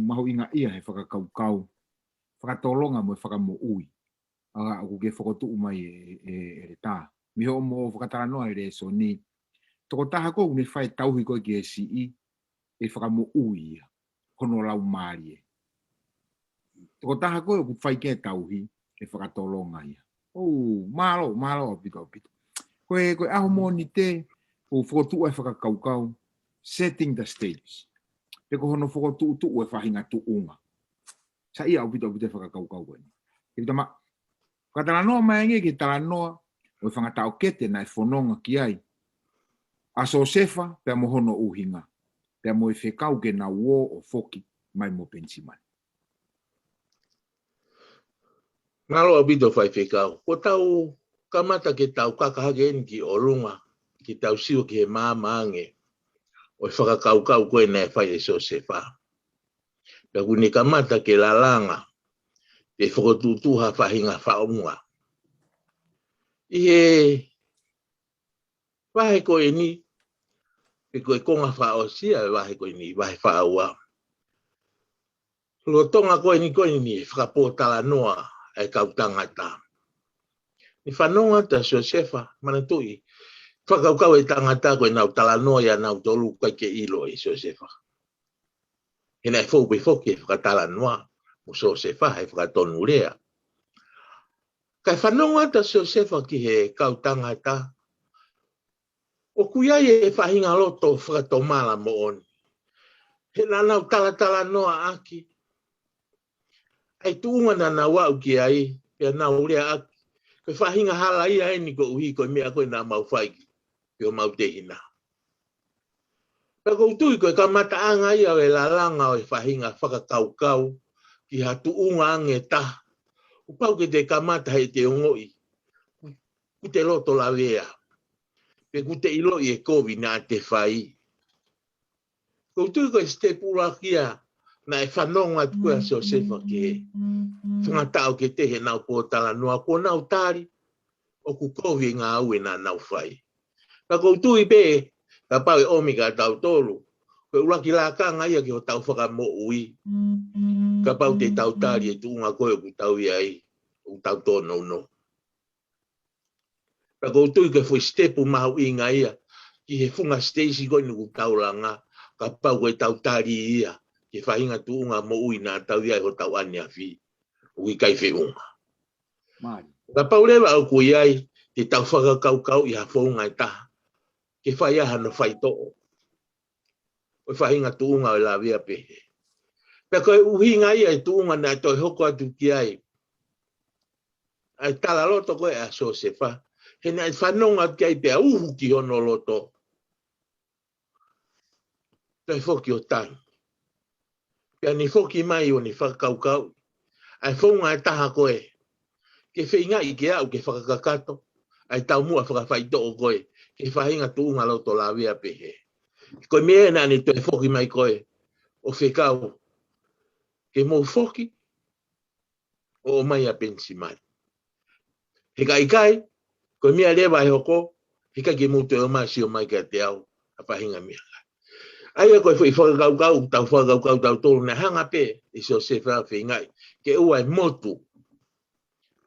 mahuʻinga ia he fakakaukau, fakatolonga mo e fakamoʻui. ʻA ʻoku ke fokotuʻu mai ē, ē, ʻEletā. Mei hoʻomo fakatalanoa he lēsoni. Tokotaha ko ē ʻoku ne fai e tauhi ko ē ki he siʻi, ʻe fakamoʻui ia. Hono laumālie. Tokotaha ko ē ʻoku fai ki ai e tauhi, ʻe fakatolonga ia. ʻOu, mālō, mālō ʻaupito, ʻaupito. Ko e, ko e ʻaho Mōnite, ʻoku fokotuʻu ai e fakakaukau, setting the stage. Pe ko hono fokotuʻutuʻu e faʻahinga tuʻunga. Saiʻia ʻaupito, ʻaupito e fakakaukau ko eni. Ke pita ma, fakatalanoa mai ange ki he talanoa, ʻo e fanga taʻokete naʻe fononga ki ai. ʻA Siosefa, pea mo hono ʻuhinga. Pea mo e fekau ke nau ō ʻo foki mai mo Penisimani. Mālō ʻaupito faifekau. Ko ʻetau kamata ke tau kaka hake eni ki ʻolunga, ke tau sio ki he maama ange ʻo e fakakaukau ko ē naʻe fai ʻe Siosefa. Pea ʻoku ne kamata ke lalanga, pe fokotuʻutuʻu ha faʻahinga faʻunga. ʻI he vahe ko eni, pe ko e konga fakaʻosi ʻa e vahe ko eni, vahe fakaua. Lolotonga ko eni ko eni, fakapōtalanoa e kau tangata. Ne fanongo atu ʻa Siosefa, manatuʻi, fakakaukau e tangata ko ʻenau talanoa ia nautolu ʻikai ke ʻilo ʻe Siosefa. He naʻe fou pē foki e fakatalanoa mo Siosefa he fakatonulea. Kae fanongo atu ʻa Siosefa ki he kau tangata, ʻoku ʻi ai e faʻahinga loto fakatomala moʻoni. He naʻa nau talatalanoaʻaki ʻa e tuʻunga naʻa nau aʻu ki ai, pea nau leaʻaki, ko e faʻahinga hala ia eni koeʻuhi ko e meʻa ko ē naʻa mau fai ki, ki homau tehina. Pea ʻoku ou tui ko e kamataʻanga ia ʻo e lalanga ʻo e faʻahinga fakakaukau ki ha tuʻunga ange ʻe taha. ʻOku pau ke te kamata heʻete ongoʻi ʻoku te loto lavea. Pe ʻoku te ʻiloʻi e kovi naʻa te fai. ʻOku ou tui ko e sitepu ʻuluaki ia naʻe fanongo atu ko ē ʻa Siosefa ki he fanga taʻokete heʻenau pōtalanoa, kuo nau tali ʻoku kovi e ngāue naʻa nau fai. Ka ʻoku ou tui pē, kapau ʻe ʻomi kia tautolu, ko e ʻuluaki lakanga ia ki hotau fakamoʻui. Kapau te tau tali e tuʻunga ko ē ʻoku tau ʻi ai, ʻoku tau tōnounou. Pea ʻoku ou tui ko e foʻi sitepu mahuʻinga ia, ki he funga siteisi ko eni ʻoku tau langa, kapau ko e tau tali ia, ki he faʻahinga tuʻunga moʻui naʻa tau ʻi ai hotau ʻaneafi, ʻoku ʻikai feʻunga. Kapau leva ʻoku ʻi ai, te tau fakakaukauʻi ha founga ʻe taha, ke fai ai hano faitoʻo. ʻo e faʻahinga tuʻunga ʻo e lavea pehē. Pea ko e ʻuhinga ia e tuʻunga naʻe toe hoko atu ki ai ʻa e talaloto ko ē ʻa Siosefa, he naʻe fanongo atu ki ai pea uhu ki hono loto. Toe foki ʻo tangi. Pea ne foki mai ʻo ne fakakaukau ʻa e founga ʻe taha ko ē, ke feingaʻi ke aʻu ke fakakakato ʻa e taumuʻa fakafaitoʻo ko ē ki he faʻahinga tuʻunga loto lavea pehē. Ko e meʻa naʻa ne toe foki mai ko ē ʻo fekau ke mou foki ʻo ʻomai ʻa Penisimani. He ka ʻikai, ko e meʻa leva ʻe hoko, he ʻikai ke mou toe ʻomai, sio mai kiate au ʻa e faʻahinga meʻa. ʻA ia ko e foʻi fakakaukau, tau fakakaukau tautolu naʻe hanga pē ʻe Siosefa ʻo feingaʻi ke ʻoua ʻe motu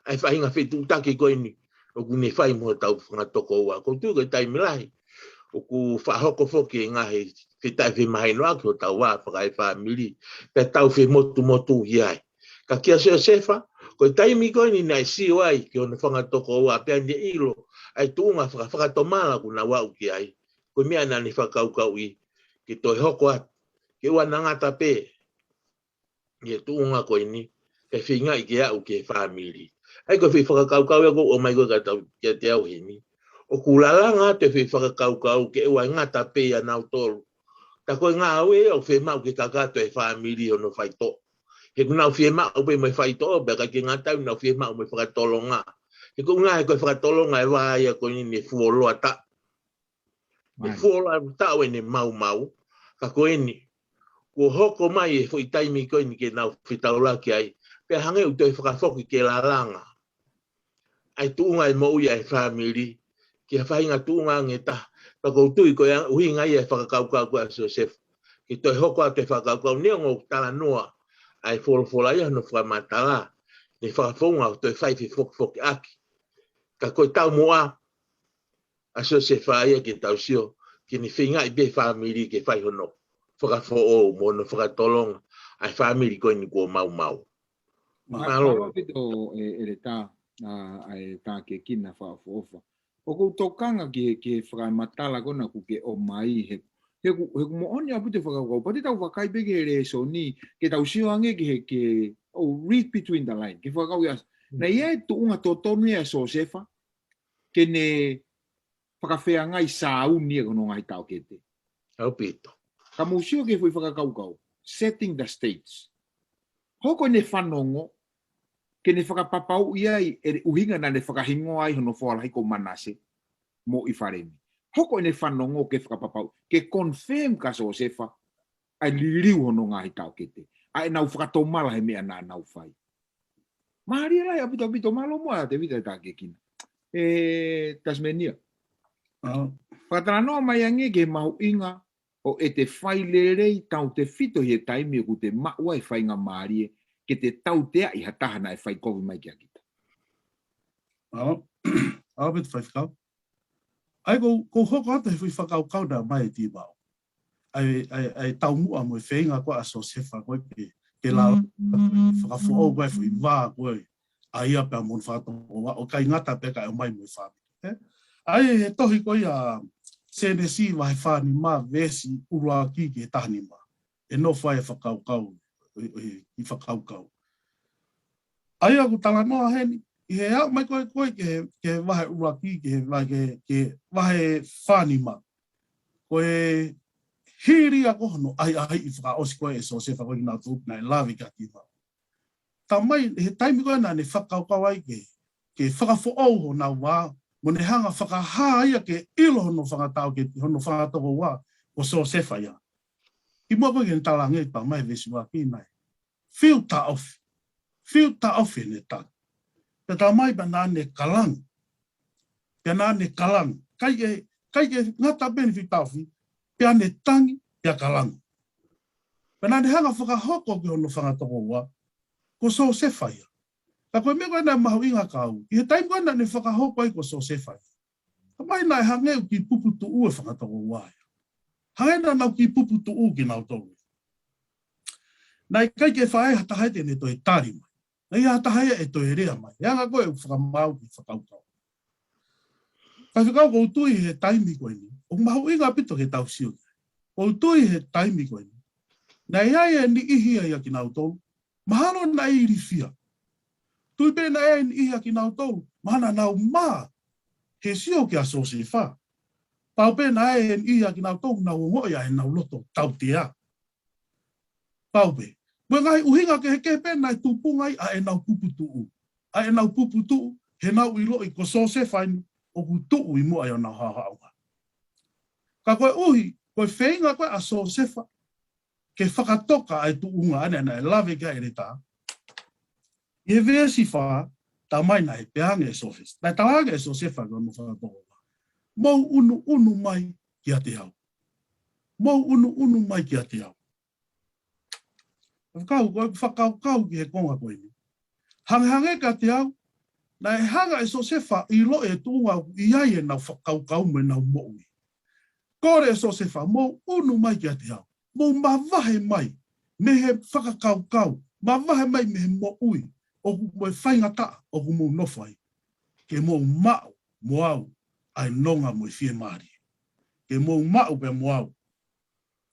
ʻa e faʻahinga fetuʻutaki ko eni ʻoku ne fai mo hotau fanga tokoua. ʻOku ou tui ko e taimi lahi ʻoku faʻa hoko foki e ngaahi fetaʻefemahinoʻaki hotau vā fakaefāmili, pea tau femotumotu ki ai. Ka kia Siosefa, ko e taimi ko eni naʻe sio ai ki hono fanga tokoua pea ne ʻilo ʻa e tuʻunga faka-, fakatomala ʻoku nau aʻu ki ai, ko e meʻa naʻa ne fakakaukauʻi ke toe hoko atu, ke ʻoua naʻa ngata pē ʻi he tuʻunga ko eni, kae feingaʻi ke aʻu ki he fāmili. ʻA ia ko e foʻi fakakaukau ia ʻoku ʻomai ko ē kiate au heni. ʻOku lalanga atu e foʻi fakakaukau ke ʻoua ʻe ngata pē ʻia nautolu. Tā ko e ngāue ia ʻoku fiemaʻu ke kakato e fāmili hono faitoʻo. He ʻoku nau fiemaʻu pē mo e faitoʻo, pea ʻikai ke ngata ai ʻoku nau fiemaʻu mo e fakatolonga. He ko e ʻuhinga he ko e fakatolonga e vā ia ko eni ne fuoloa taʻu. Ne fuoloa taʻu ʻene maumau, ka ko eni, kuo hoko mai e foʻi taimi ko eni ke nau fetaulaki ai, pea hangē ʻoku toe fakafoki ke lalanga ʻa e tuʻunga e moʻui ʻa e fāmili ki ha faʻahinga tuʻunga ange taha. Pea ʻoku ou tui ko e ʻuhinga ia e fakakaukau ko ē ʻa Siosefa ke toe hoko atu e fakakaukau, neongo ʻoku talanoa ʻa e folofola ia hono fakamatala, ne fakafounga ʻo toe fai fefokifokiʻaki. Ka ko e taumuʻa ʻa Siosefa ia ke tau sio, ke ne feingaʻi pē fāmili ke fai hono fakafoʻou mo hono fakatolonga ʻa e fāmili ko eni kuo maumau. Mālō. Mālō ʻaupito e, ʻEletā, ʻa, ʻa e tā ke kina fakaʻofoʻofa. ʻOku ou tokanga ki he, ki he fakamatala ko ena ʻoku ke ʻomai he, he ʻoku, he ʻoku moʻoni ʻaupito e fakakaukau. Pea te tau vakai pē ki he lēsoni, ke tau sio ange ki he, ki he, oh, read between the line. Ke fakakau ia, naʻe ʻi ai e tuʻunga totonu ia ʻa Siosefa, ke ne fakafeangai sāuni ia ki hono ngaahi taʻokete. ʻAupito. Ka mou sio ki he foʻi fakakaukau, setting the stage. Hoko ʻene fanongo, ke ne fakapapauʻi ai e ʻuhinga naʻa ne fakahingoa ai hono foha lahi ko Manase mo ʻIfalemi. Hoko ʻene fanongo ke fakapapau, ke confirm kia Siosefa ʻa e liliu hono ngaahi taʻokete, ʻa ʻenau fakatomala he meʻa naʻa nau fai. Mālie lahi ʻaupito ʻaupito, mālō muʻa Tēvita e tā ke kina. E, Tasmania. Fakatalanoa mai ange ki he mahuʻinga ʻo ʻete fai lelei tautefito ʻi he taimi ʻoku te maʻu ai e faingamālie ke te tauteaʻi ha taha naʻe fai kovi mai kia kita. ʻAupito Faifekau. ʻA ia ʻoku ou, ʻoku ou hoko atu he foʻi fakakaukau naʻe ʻomai ʻe Tīvao. ʻA e, ʻa e, ʻa e taumuʻa mo e feinga ko ē ʻa Siosefa ko ē ke, ke lala, fakafoʻou ko ē foʻi vā ko ē ʻa ia pea mo hono fanga tokoua, ʻo ʻikai ngata pē kae ʻomai mo e fāmili. Ē? ʻA ia he tohi ko ia Sēnesi vahe fā nima veesi ʻuluaki ki he taha nima. ʻE nofo ai e fakakaukau, e, e, e fakakaukau. ʻA ia ʻoku talanoa heni, ʻi he aʻu mai ko ē, ko ē ki he, ki he vahe ʻuluaki, ki he vahe, ki he, ki he vahe fā nima. Ko e hili ia ko hono ʻahiʻahiʻi fakaʻosi ko ē ʻe Siosefa ko ē kinautolu naʻe lave kia Tīvao. Tā mai, he taimi ko ē naʻa ne fakakaukau ai ke, ke fakafoʻou honau vā, mo ne hanga fakahā ia ke ʻilo hono fanga taʻokete, hono fanga tokoua, ko Siosefa ia. Kimuʻa ko ē ke ne talaange tā mai veesi ʻuluaki naʻe fiu taʻofi. Fiu taʻofi ʻene tangi. Pea tā mai pea naʻa ne kalangu. Pea naʻa ne kalangu. ʻIkai ke, ʻikai ke ngata pē ʻene fiu taʻofi, pea ne tangi, pea kalangu. Pea naʻa ne hanga fakahoko ki hono fanga tokoua, ko Siosefa ia. Ka ko e meʻa ko ē naʻe mahuʻinga kia au, ʻi he taimi ko ē naʻa ne fakahoko ai ko Siosefa ia, tā mai naʻe hangē ʻoku kiʻi puputuʻu e fanga tokoua ia. Hangē naʻa nau kiʻi puputuʻu kinautolu. Naʻe ʻikai ke faʻa ʻi ai ha taha ia te ne toe tali mai. Naʻe ʻikai ha taha ia ʻe toe lea mai. He anga ko ē ʻoku fakamaau ki he fakakaukau. Faifekau, ʻoku ou tui he taimi ko eni, ʻoku mahuʻinga ʻaupito ke tau sio ki ai. ʻOku ou tui he taimi ko eni, naʻe ʻi ai e niʻihi ia ʻia kinautolu, mahalo naʻe ilifia. Tui pē naʻe ʻi ai e niʻihi ʻia kinautolu, mahalo naʻa nau mā he sio kia Siosefa. Pau pē naʻe ʻi ai e niʻihi ʻia kinautolu, nau ongoʻi ʻa ʻenau loto tautea. Pau pē. Mo e ngaahi ʻuhinga kehekehe pē naʻe tupunga ai ʻa ʻenau puputuʻu. ʻA ʻenau puputuʻu, he nau ʻiloʻi ko Siosefa eni ʻoku tuʻu ʻi muʻa ʻi honau haohaoa. Ka koeʻuhi, ko e feinga ko ē ʻa Siosefa ke fakatoka ʻa e tuʻunga ʻa ē naʻe lave ki ai e ʻeletā. ʻI he veesi fā, talamai naʻe pehē ange ʻe Siosefa. Naʻe talaange ʻe Siosefa ki hono fakatokoua, mou ʻunuʻunu mai kiate au. Mou ʻunuʻunu mai kiate au. Fakau, ko e fakakaukau ki he konga ko eni. Hangehangē kiate au, naʻe hanga ʻe Siosefa ʻo ʻiloʻi e tuʻunga ʻoku ʻi ai ʻenau fakakaukau mo ʻenau moʻui. Kole ʻe Siosefa, mou ʻunu mai kiate au. Mou mavahe mai mei he fakakaukau, mavahe mai mei he moʻui ʻoku mo e faingataʻa ʻoku mou nofo ai. Ke mou maʻu mo au ʻa e nonga mo e fiemālie. Ke mou maʻu pē mo au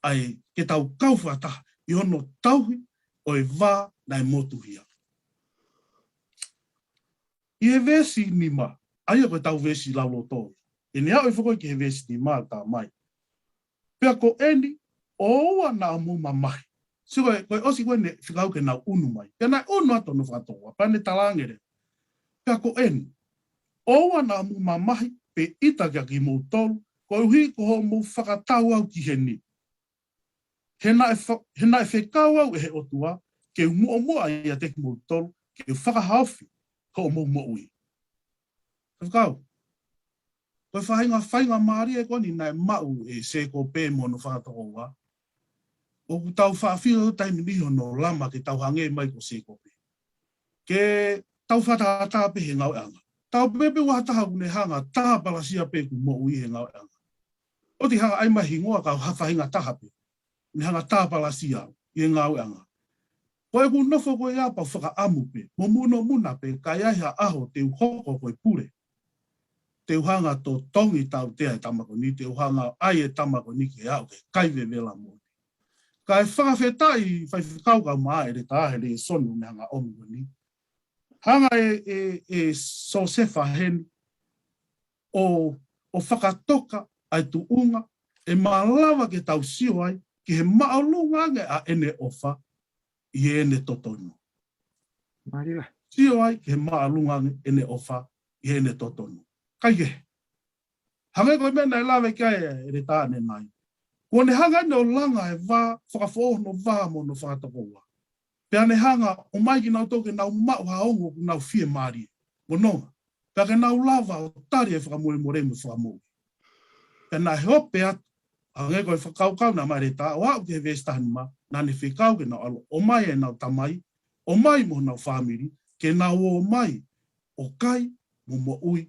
ʻa e ke tau kau fakataha ʻi hono tauhi ʻo e vā naʻe motuhia. ʻI he veesi nima, ʻa ia ko e tau veesi lauloto. ʻI heʻene aʻu foki ki he veesi nima, talamai, pea ko eni, ʻoua naʻa mou mamahi. Sio ko e, ko e ʻosi ko ē ne fekau ke nau ʻunu mai. Pea naʻe ʻunu atu hono fakatokoua, pea ne talaange leva, pea ko eni, ʻoua naʻa mou mamahi pe ʻita kiate kimoutolu, koeʻuhi ko hoʻomou fakatau au ki heni. He naʻe fa-, he naʻe fekau au ʻe he ʻOtua ke u muʻomuʻa ʻiate kimoutolu, ke u fakahaofi hoʻomou moʻui. Fakau. Ko e faʻahinga faingamālie ko eni naʻe maʻu ʻe Sēkope mo hono fakatokoua. ʻOku tau faʻa fili ʻo taimi ni hono lama ke tau hangē mai ko Sēkope. Ke tau fakatātā pē he ngāueʻanga. Tau pehē pē ʻoku ʻi ai ha taha ʻoku ne hanga tāpalasia pē ʻeku moʻui he ngāueʻanga. ʻOua te u hanga ʻai mai hingoa ka ʻoku ha faʻahinga taha pē ne hanga tāpalasia au ʻi he ngāueʻanga. Ko ʻeku nofo ko ia pea u fakaʻamu pē, mo munomuna pē, ka ʻi ai ha ʻaho te u hoko ko e pule. Te u hanga totongi tautea e tama ko eni, te u hanga ʻai e tama ko eni ke aʻu ke kai vevela moʻoni. Kae fakafetaʻi faifekau kae ʻumaʻā e ʻeletā he lēsoni ʻoku ne hanga ʻomi ko eni. Hanga ʻe, ʻe, ʻe Siosefa heni ʻo, ʻo fakatoka ʻa e tuʻunga ʻe malava ke tau sio ai ki he māʻolunga ange ʻa ʻene ʻofa ʻi heʻene totonu. Mālie lahi. Sio ai ki he māʻolunga ange ʻene ʻofa ʻi heʻene totonu. Kaikehe. Hangē ko e meʻa naʻe lave ki ai e ʻeletā ʻanenai. Kuo ne hanga ʻene ʻo langa e vā, fakafoʻou hono vā mo hono fakatokoua. Pea ne hanga ʻo ʻomai kinautolu ke nau maʻu ha ongo ʻoku nau fiemālie mo nonga. Pea ke nau lava ʻo tali e fakamolemole mo e fakamoʻui. Pea naʻe hope atu, hangē ko e fakakaukau naʻe ʻomai ʻe he ʻeletā, ʻo aʻu ki he veesi taha nima, naʻa ne fekau ke nau ʻalu ʻo ʻomai ʻenau tamai, ʻomai mo honau fāmili, ke nau ō mai ʻo kai mo moʻui,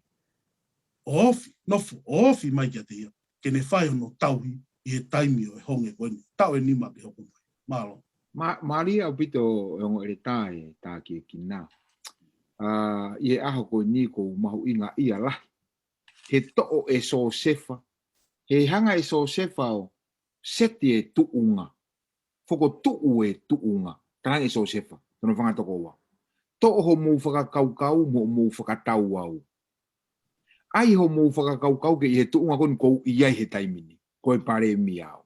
ʻo ofi, nofo, ʻo ofi mai kiate ia, ke ne fai hono tauhi ʻi he taimi ʻo e honge ko eni, taʻu ʻe nima ke hoko mai. Mālō. Mā-, mālie ʻaupito e ongo ʻeletā e tākiekina. ʻA, ʻi he ʻaho ko eni ʻoku mahuʻinga ia lahi. He toʻo ʻe Siosefa, he hanga ʻe Siosefa ʻo seti e tuʻunga. Fokotuʻu e tuʻunga. Talaange ʻe Siosefa, hono fakatokoua. Toʻo hoʻomou fakakaukau mo hoʻomou fakatau au. ʻAi hoʻomou fakakaukau ke ʻi he tuʻunga ko eni ʻoku ou ʻi ai he taimi ni. Ko e palēmia au.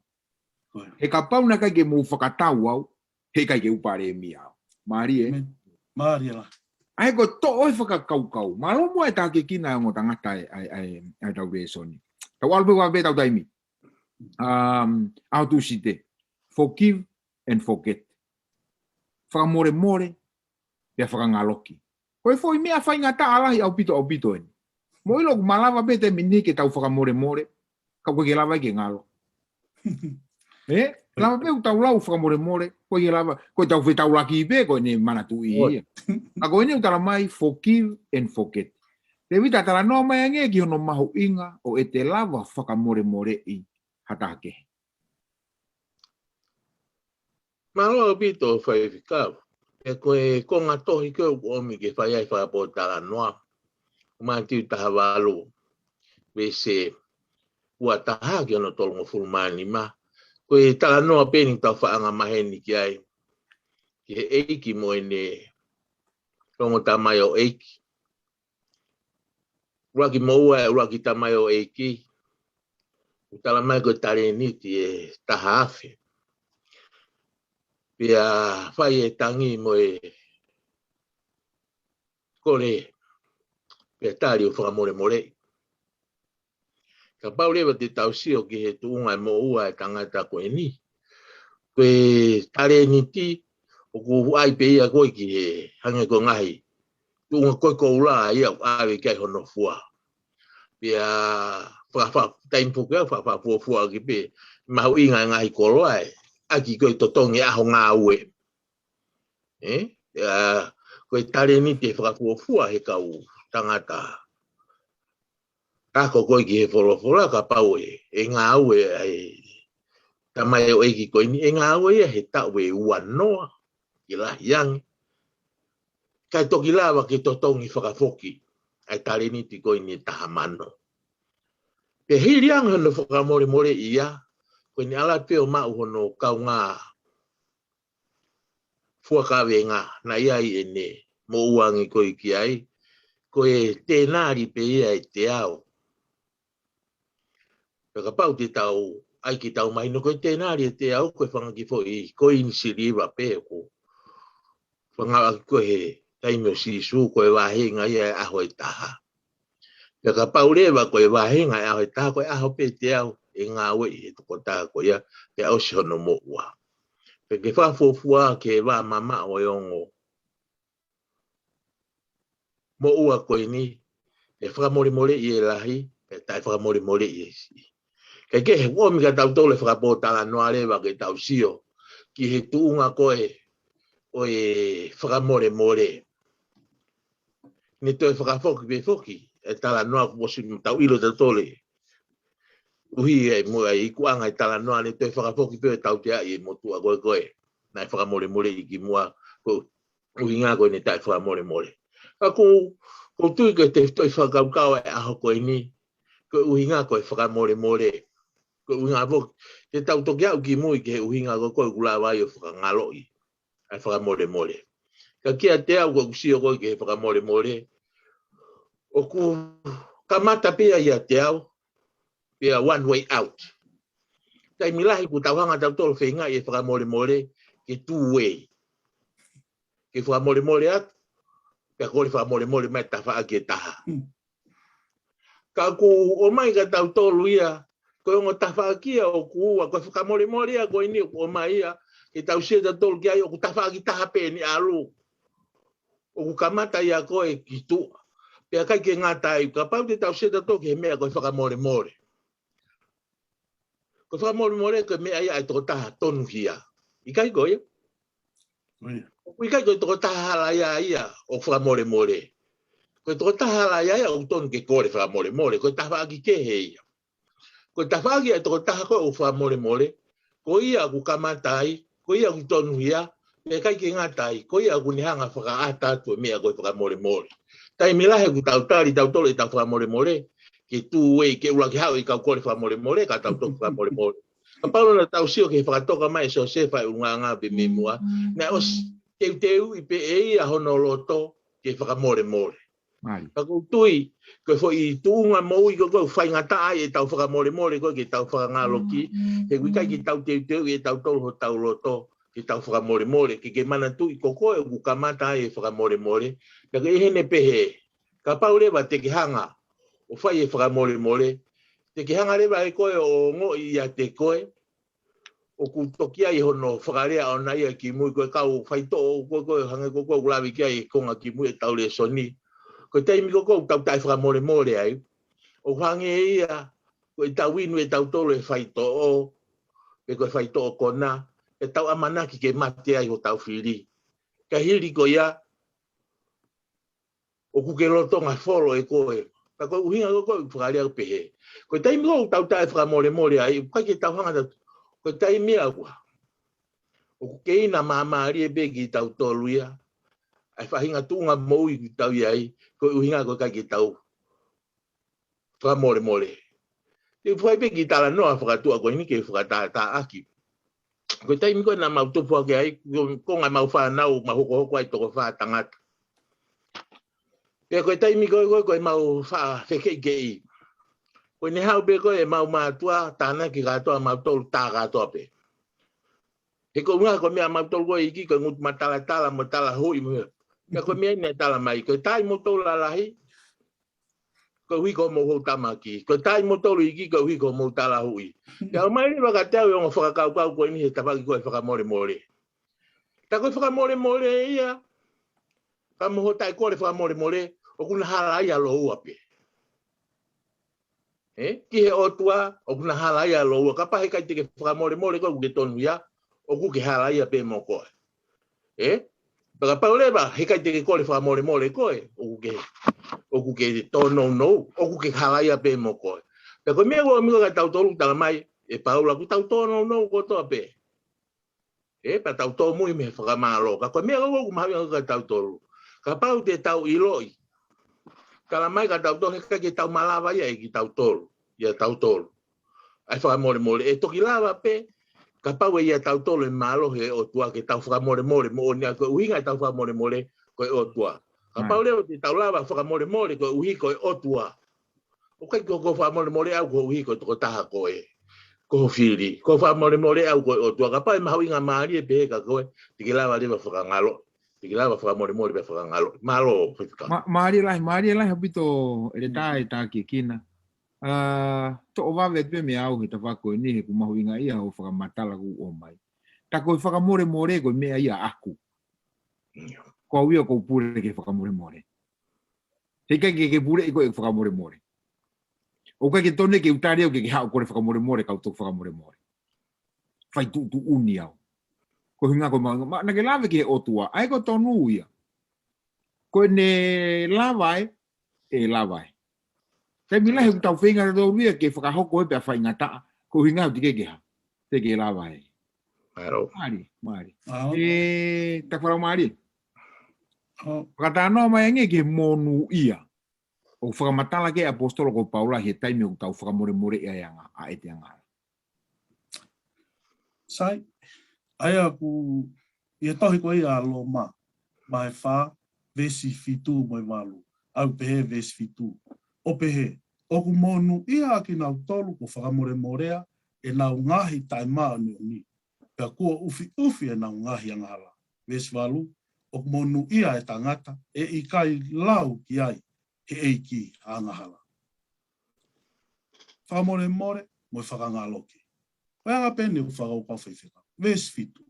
Ko ia. He kapau naʻe ʻikai ke mou fakatau au, he ʻikai ke u palēmia au. Mālie, ē? Mālie lahi. ʻA ia ko e toʻo e fakakaukau. Mālō muʻa e tākiekina e ongo tangata e, ʻa e, ʻa e, ʻa e tau lēsoni. Tau ʻalu pē ʻo ʻave pē tau taimi. Um, ʻaho Tūsite. Forgive and forget. Fakamolemole, pea fakangaloki. Ko e foʻi meʻa faingataʻa lahi ʻaupito, ʻaupito eni. Mou ʻilo ʻoku malava pē taimi ni ke tau fakamolemole, ka ʻoku ʻikai ke lava ke ngalo. Ē? Lava pē ʻoku tau lau fakamolemole, ʻoku ʻikai ke lava, ko e tau fetaulaki pē, ko ʻene manatuʻi ia. Ka ko eni ʻoku talamai, forgive and forget. Tēvita, talanoa mai angē ki hono mahuʻinga ʻo ʻete lava fakamolemoleʻi ha taha kehe. Mālō ʻaupito faifekau. Pea ko e konga tohi ko ē ʻoku ʻomi ke fai ai fakapōtalanoa. Mātiu taha valu, veesi ua taha ki hono tolungofulu mā nima. Ko e talanoa pē eni ʻoku tau faʻa angamaheni ki ai, ki he ʻeiki mo ʻene ongo tamaioʻeiki. ʻUluaki moʻua ʻa e ʻuluaki tamaioʻeiki, ʻoku tala mai ko e talēniti ʻe taha afe. Pea fai e tangi mo e kole, pea tali ʻo fakamolemoleʻi. Kapau leva te tau sio ki he tuʻunga ʻo e moʻua ʻa e tangata ko eni, ko e talēniti ʻoku ʻai pē ia ko ē ki he hangē ko e ngaahi tuʻunga ko ē koula ia ʻoku ʻave ki ai hono fua. Pea fakafa-, taimi foki ʻoku fakafuofuaʻaki pē, mahuʻinga e ngaahi koloa ē, ʻaki ko e totongi ʻaho ngāue. ʻE? ʻA, ko e talēniti ʻe fakafuofua he kau tangata ako ko ē ki he folofola, kapau ʻe, ʻe ngāue ʻa e tamaioʻeiki ko eni, ʻe ngāue ia he taʻu ʻe uanoa ki lahi ange. Kae toki lava ke totongi fakafoki ʻa e talēniti ko eni ʻe taha mano. Pea hili ange hono fakamolemoleʻi ia, ko eni ʻalu pē ʻo maʻu hono kaungā fuakaveinga naʻe ʻi ai ʻene moʻua ange ko ē ki ai, ko e tēnali pē ia ʻe teau. Pea kapau te tau ʻai ke tau mahino ko e tēnali ʻe teau ko e fanga kiʻi foʻi koini siliva pē ʻoku fakaʻaongaʻi ko ē he taimi ʻo Sīsū, ko e vāhenga ia ʻo e ʻaho ʻe taha. Pea kapau leva ko e vāhenga ʻo e ʻaho ʻe taha, ko e ʻaho pē ʻe teau ʻe ngāueʻi he tokotaha ko ia, pea ʻosi hono moʻua. Pea ke fakafuofua ki he vā mamaʻo ʻo e ongo moʻua ko eni, ʻe fakamolemoleʻi e lahi, pea taʻefakamolemoleʻi e siʻi. Kae kehe, ʻoku ʻomi kia tautolu e fakapōtalanoa leva ke tau sio ki he tuʻunga ko ē ʻo e fakamolemole. Ne toe fakafoki pē foki e talanoa kuo ʻosi tau ʻilo tautolu. ʻUhi ʻa e mo-, ʻa e ikuʻanga e talanoa, ne toe fakafoki pē ʻo tauteaʻi e motuʻa ko ē ko ē naʻe fakamolemoleʻi kimuʻa, ko e ʻuhinga ko ʻene taʻefakamolemole. Ka ʻoku, ʻoku ou tui ko e tefitoʻi fakakaukau ʻa e ʻaho ko eni, ko e ʻuhinga ko e fakamolemole. Ko e ʻuhinga foki, te tau toki aʻu kimui ki he ʻuhinga ko ē ko ē ʻoku lava ai ʻo fakangaloʻi ʻa e fakamolemole. Ka kiate au, ko ʻeku sio ko ē ki he fakamolemole, ʻoku kamata pē ia ʻiate au, pea one way out. Taimi lahi ʻoku tau hanga tautolu ʻo feingaʻi e fakamolemole ke two way. Ke fakamolemole atu, pea kole fakamolemole mai tafaʻaki ʻe taha. Mm. Ka ʻoku ʻomai kia tautolu ia, ko e ongo tafaʻaki ia ʻoku ua, ko e fakamolemole ia ko eni ʻoku ʻomai ia, ke tau sio tautolu ki ai, ʻoku tafaʻaki taha pē eni ʻalu. ʻOku kamata ia ko ē ki tuʻa. Pea ʻikai ke ngata ai, kapau te tau sio tautolu ki he meʻa ko e fakamolemole. Ko e fakamolemole ko e meʻa ia ʻa e tokotaha tonuhia. ʻIkai ko ia? ʻIkai ko e tokotaha halaia ia ʻoku fakamolemole. Ko e tokotaha halaia ia ʻoku tonu ke kole fakamolemole. Ko e tafaʻaki kehe ia. Ko e tafaʻaki ʻa e tokotaha ko ē ʻoku fakamolemole, ko ia ʻoku kamata ai, ko ia ʻoku tonuhia, pea ʻikai ke ngata ai, ko ia ʻoku ne hanga ʻo fakaʻata atu e meʻa ko e fakamolemole. Taimi lahi ʻoku tau tali tautolu ʻetau fakamolemole ke two way, ke ʻuluaki haʻu e kau kole fakamolemole, ka tau toki fakamolemole. Kapau naʻa tau sio ki he fakatoka mai ʻe Siosefa ʻi he ʻulungaanga pē mei muʻa, naʻe ʻosi teuteuʻi pē ʻe ia hono loto ke fakamolemole. Ka ʻoku ou tui, ko e foʻi tuʻunga moʻui ko ē ʻoku faingataʻa ai ʻetau fakamolemole ko ē ke tau fakangaloki, he ʻoku ʻikai ke tau teuteuʻi ʻe tautolu hotau loto ke tau fakamolemole, ke ke manatuʻi ko koe ʻoku kamata ai e fakamolemole. Pea ke ʻi heni pehē, kapau leva te ke hanga ʻo fai e fakamolemole, te ke hanga leva ʻe koe ʻo ongoʻi ʻiate koe ʻoku toki ʻi ai hono fakalea ʻona ia kimui, ko e kau faitoʻo ko ē, ko ē hangē ko ē ʻoku lave ki ai e konga kimui ʻetau lēsoni. Ko e taimi ko ē ʻoku tau taʻefakamolemole ai, ʻoku hangē ia ko ʻetau inu ʻe tautolu e faitoʻo, pe ko e faitoʻo kona, ʻetau ʻamanaki ke mate ai hotau fili. Ka hili ko ia, ʻoku ke lolotonga folo ʻe koe. Ka ko e ʻuhinga ko ē ʻoku fakalea ʻo pehē, ko e taimi ʻoku tau taʻefakamolemole ai, ʻoku ʻikai ke tau hanga atu. Ko e taimi ia ʻoku, ʻoku keina māmālie pē kitautolu ia ʻa e faʻahinga tuʻunga moʻui ʻoku tau ʻi ai, ko e ʻuhinga ʻoku ʻikai ke tau fakamolemole. Te u fai pē kiʻi talanoa fakatuʻa ko eni ke fakatātāʻaki. Ko e taimi ko ē naʻa mau tupu hake ai, ko, ko e ngaahi mau fānau, mau hokohoko ai toko fā tangata. Pea ko e taimi ko ē, ko ē, ko e mau fā fekeʻikeʻi. Ko ʻene haʻu pē ko ē ʻemau mātuʻa, tānaki kātoa mautolu tā kātoa pē. He ko e ʻuhinga ko e meʻa mautolu ko ē ʻi he ʻEiki, ko e ngutu matalatala mo e talahuʻi mo e. Pea ko e meʻa ia naʻe tala mai, ko e tā ʻimoutolu lalahi, koeʻuhi ko hoʻomou houʻeiki. Ko e tā ʻimoutolu iiki koeʻuhi ko hoʻomou talahuʻi. Pea ʻomai leva kiate au e ongo fakakaukau ko eni he tafaʻaki ko ē fakamolemole. Tā ko e fakamolemole ia, ka mo hoʻo taʻekole fakamolemole, ʻoku na halaia lōua pē. Ē? Ki he ʻOtua, ʻoku na halaia lōua. Kapau heʻikai te ke fakamolemole koe, ʻoku ke tonuhia, ʻoku ke halaia pē mo koe. Ē? Pea kapau leva heʻikai te ke kole fakamolemole koe, ʻoku ke, ʻoku ke tōnounou, ʻoku ke halaia pē mo koe. Pea ko e meʻa ʻoku ʻomi ko ē kiate kitautolu, tala mai ʻe Paula, ʻoku tau tōnounou kotoa pē. Ē, pea tau tōmui mei he fakamālō. Ka ko e meʻa ʻoku mahuʻinga kiate kitautolu, kapau te tau ʻiloʻi, tala mai kiate kitautolu, heʻikai ke tau malava ia ʻe kitautolu, ʻia tautolu, ʻa e fakamolemole. ʻE toki lava pē, kapau ʻe ʻia tautolu e mālohi ʻo e ʻOtua ke tau fakamolemole moʻoni, ʻa ia ko e ʻuhinga ʻetau fakamolemole ko e ʻOtua. Kapau leva te tau lava fakamolemole koeʻuhi ko e ʻOtua, ʻoku ʻikai ko hoʻo fakamolemole ʻe au koeʻuhi ko e tokotaha ko ē, ko ho fili. Ko hoʻo fakamolemole ʻe au ko e ʻOtua. Kapau ʻe mahuʻingamālie pē ka ko ē, te ke lava leva fakangaloʻi. Te ke lava fakamolemole pea fakangaloʻi. Mālō, Faifekau. Mā-, mālie lahi, mālie lahi ʻaupito ʻEletā e tākiekina. ʻA, toʻo vave pē mei au he tafaʻaki ko eni he ʻoku mahuʻinga ia hoʻo fakamatala ʻoku ʻomai. Tā ko e fakamolemole ko e meʻa ia ʻaku. Ko au ia ʻoku ou pule ki he fakamolemole. Heʻikai ke ke puleʻi koe ʻeku fakamolemole. ʻOku ʻikai ke tonu ke u tali au ke ke haʻu ʻo kole fakamolemole, kau toki fakamolemole. Fai tuʻutuʻuni au. Ko e ʻuhinga ko e ma-, ma-, naʻa ke lave ki he ʻOtua, ʻa ia ko e tonu ia. Ko ʻene lava ē, ʻe lava ē. Taimi lahi ʻoku tau feinga tautolu ia ke fakahoko ē pea faingataʻa, ko e ʻuhinga ʻoku teʻeki ke hā, teʻeki ke lava ē. Mālō. Mālie, mālie. Mālō. Ē, tā fala mālie. ʻO. Fakatalanoa mai ange ki he monūʻia ʻoku fakamatala ki ai e ʻaposetolo ko Paula he taimi ʻoku tau fakamolemoleʻi ai e anga, ʻa ʻete angahala. Sai, ʻa ia ʻoku ʻi he tohi ko ia ʻa Loma, vahe fā, veesi fitu mo e valu. ʻOku pehē veesi fitu. ʻOku pehē, ʻoku monūʻia ʻa kinautolu kuo fakamolemoleʻi ʻenau ngaahi taʻemāʻoniʻoni, pea kuo ʻufiʻufi ʻenau ngaahi angahala. Veesi valu, ʻoku monūʻia e tangata ʻe ʻikai lau ki ai he ʻEiki ha angahala. Fakamolemole mo e fakangaloki. Ko e anga pē eni ʻoku fakakaukau Faifekau. Veesi fitu.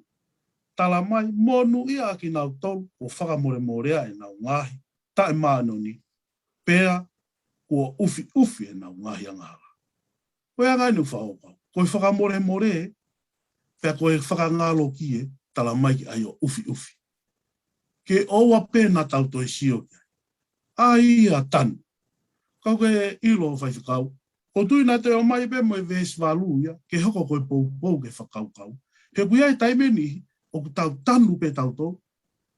Tala mai, monūʻia ʻa kinautolu kuo fakamolemoleʻi ʻenau ngaahi taʻemāʻoniʻoni, pea kuo ʻufiʻufi ʻenau ngaahi angahala. Ko e anga eni ʻoku fakakaukau. Ko e fakamolemole, pea ko e fakangaloki ē, tala mai ki ai ʻo ʻufiʻufi. Ke ʻoua pē naʻa tau toe sio ki ai. ʻA ia tanu. Kau ke ʻilo Faifekau. ʻOku ou tui naʻe toe ʻomai pē mo e veesi valu ia, ke hoko ko e poupou ke fakakaukau. He ʻoku ʻi ai e taimi ʻe niʻihi, ʻoku tau tanu pē tautolu.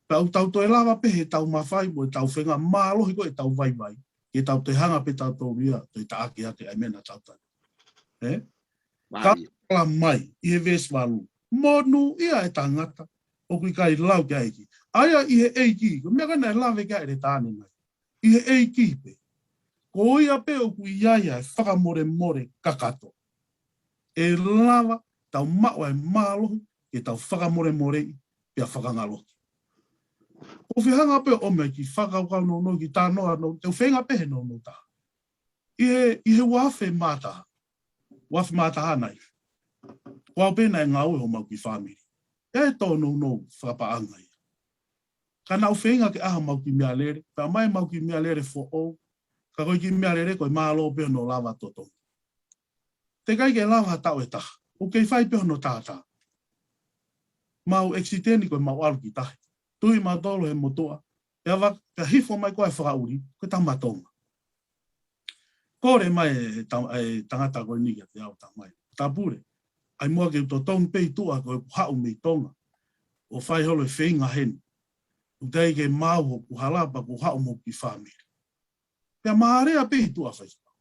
Pea ʻoku tau toe lava pē heʻetau mafai mo ʻetau feinga mālohi ko ē ʻetau vaivai. Ke tau toe hanga pē tautolu ia, toe taʻaki hake ʻa e meʻa naʻa tau tanu. Ē? Ka tala mai, ʻi he veesi valu. Monūʻia e tangata, ʻoku ʻikai lau ki ai e ʻEiki. ʻA ia ʻi he ʻEiki, ko e meʻa ko ē naʻe lave ki ai ʻEletā ʻanenai. ʻI he ʻEiki pē. Ko ia pē ʻoku ʻi ai ʻa e fakamolemole kakato. ʻE lava, tau maʻu ʻa e mālohi, ke tau fakamolemoleʻi, pea fakangaloki. ʻOku ou fie hanga pē ʻo ʻomai e kiʻi fakakaukau nounou, kiʻi talanoa nounou, te u feinga pē he nounou taha. ʻI he, ʻi he uafe mā taha. Uafe mā taha nai. Ko au pē naʻe ngāue ʻi homau kiʻi fāmili. ʻE tōnounou fakapaʻanga ia. Ka naʻa ku feinga ke ʻā homau kiʻi meʻalele, pea ʻomai homau kiʻi meʻalele foʻou, ka ko e kiʻi meʻalele ko e mālō pē hono lava totongi. Teʻeki ai ke lava ha taʻu ʻe taha, ʻoku kei fai pē hono tātā. Mau ʻekisiteni ko e mau ʻalu ki tahi. Tui mautolu he motuʻa, pea va-, pea hifo mai ko ē e fakaʻuli, ko e tama Tonga. Kole mai e ta-, e tangata ko eni kiate au, tala mai, Tapule, ʻai muʻa ke u totongi pē ʻi tuʻa ko ʻeku haʻu mei Tonga. ʻO fai holo e feinga heni. ʻOku teʻeki ke maau hoku hala pea ʻoku ou haʻu mo hoku kiʻi fāmili. Pea mālea pē ʻi tuʻa Faifekau.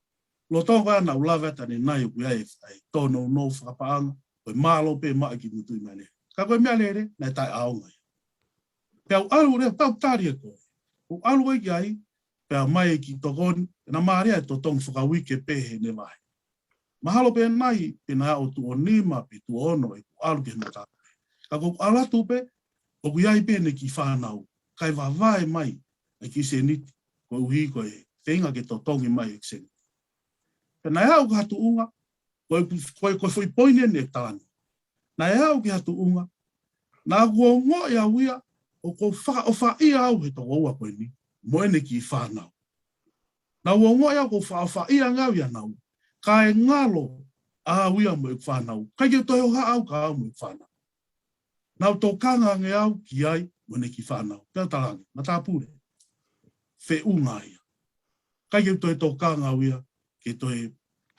Lolotonga ko ē naʻa ku lave atu ʻanenai ʻoku ʻi ai e, e tōnounou fakapaʻanga. ko e mālō pē maʻa ki mutu i male. Ka ko e meʻalele, naʻe taʻeʻaonga ia. Pea u ʻalu leva, tau tali e ko. U ʻalu ai ki ai, pea mai e kiʻi tokoni, naʻe mālie e totongi fakauike pē heʻene vahe. Mahalo pē nai, pe naʻe ʻo tuʻo nima, pe tuʻo ono, ʻeku ʻalu ki he mata. Ka ko ʻeku ʻalu atu pē, ʻoku ʻi ai pē ʻene kiʻi fānau, kae vavae mai, e kiʻi sēniti, koeʻuhi ko e feinga ke totongi mai e seniti. Pea naʻe aʻu ki ha tuʻunga, ko e, ko e, ko e foʻi poini eni ʻeku talanoa. Naʻe aʻu ki ha tuʻunga, naʻa ku ongoʻi au ia, ʻoku ou fakaʻofaʻia au he tokoua ko eni, mo ʻene kiʻi fānau. Naʻa ku ongoʻi au ʻoku ou fakaʻofaʻia ange au ia naua, kae ngalo au ia mo ʻeku fānau, ʻikai ke toe hohaʻa au ka au mo ʻeku fānau. Naʻa ku tokanga ange au ki ai mo ʻene kiʻi fānau. Pea u talaange, matāpule, feʻunga ia. ʻIkai ke toe tokanga au ia, ke toe,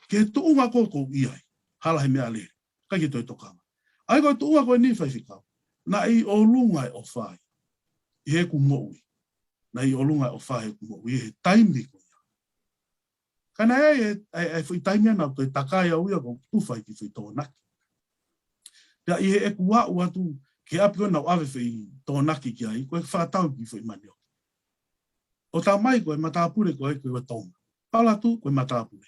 ke tuʻunga ko ʻoku ou ʻi ai. Hala he meʻalele. ʻIkai ke toe tokanga. ʻA ia ko e tuʻunga ko eni faifekau. Naʻe ʻi ʻolunga e ʻofa ia. ʻI heʻeku moʻui. Naʻe ʻi ʻolunga e ʻofa ʻi heʻeku moʻui. ʻI he taimi ko ia. Ka naʻe ʻi ai e, e, e foʻi taimi ia naʻa ku toe takai au ia ʻoku ou tufa ai ki he foʻi Tokonaki. Pea ʻi heʻeku aʻu atu, ki he ʻapi ko ē naʻa ku ʻave e foʻi Tokonaki ki ai, ko e fakatau ki he foʻi manioki. ʻO tā mai ko e matāpule ko ē ko e Tonga. Pala tu ko e matāpule.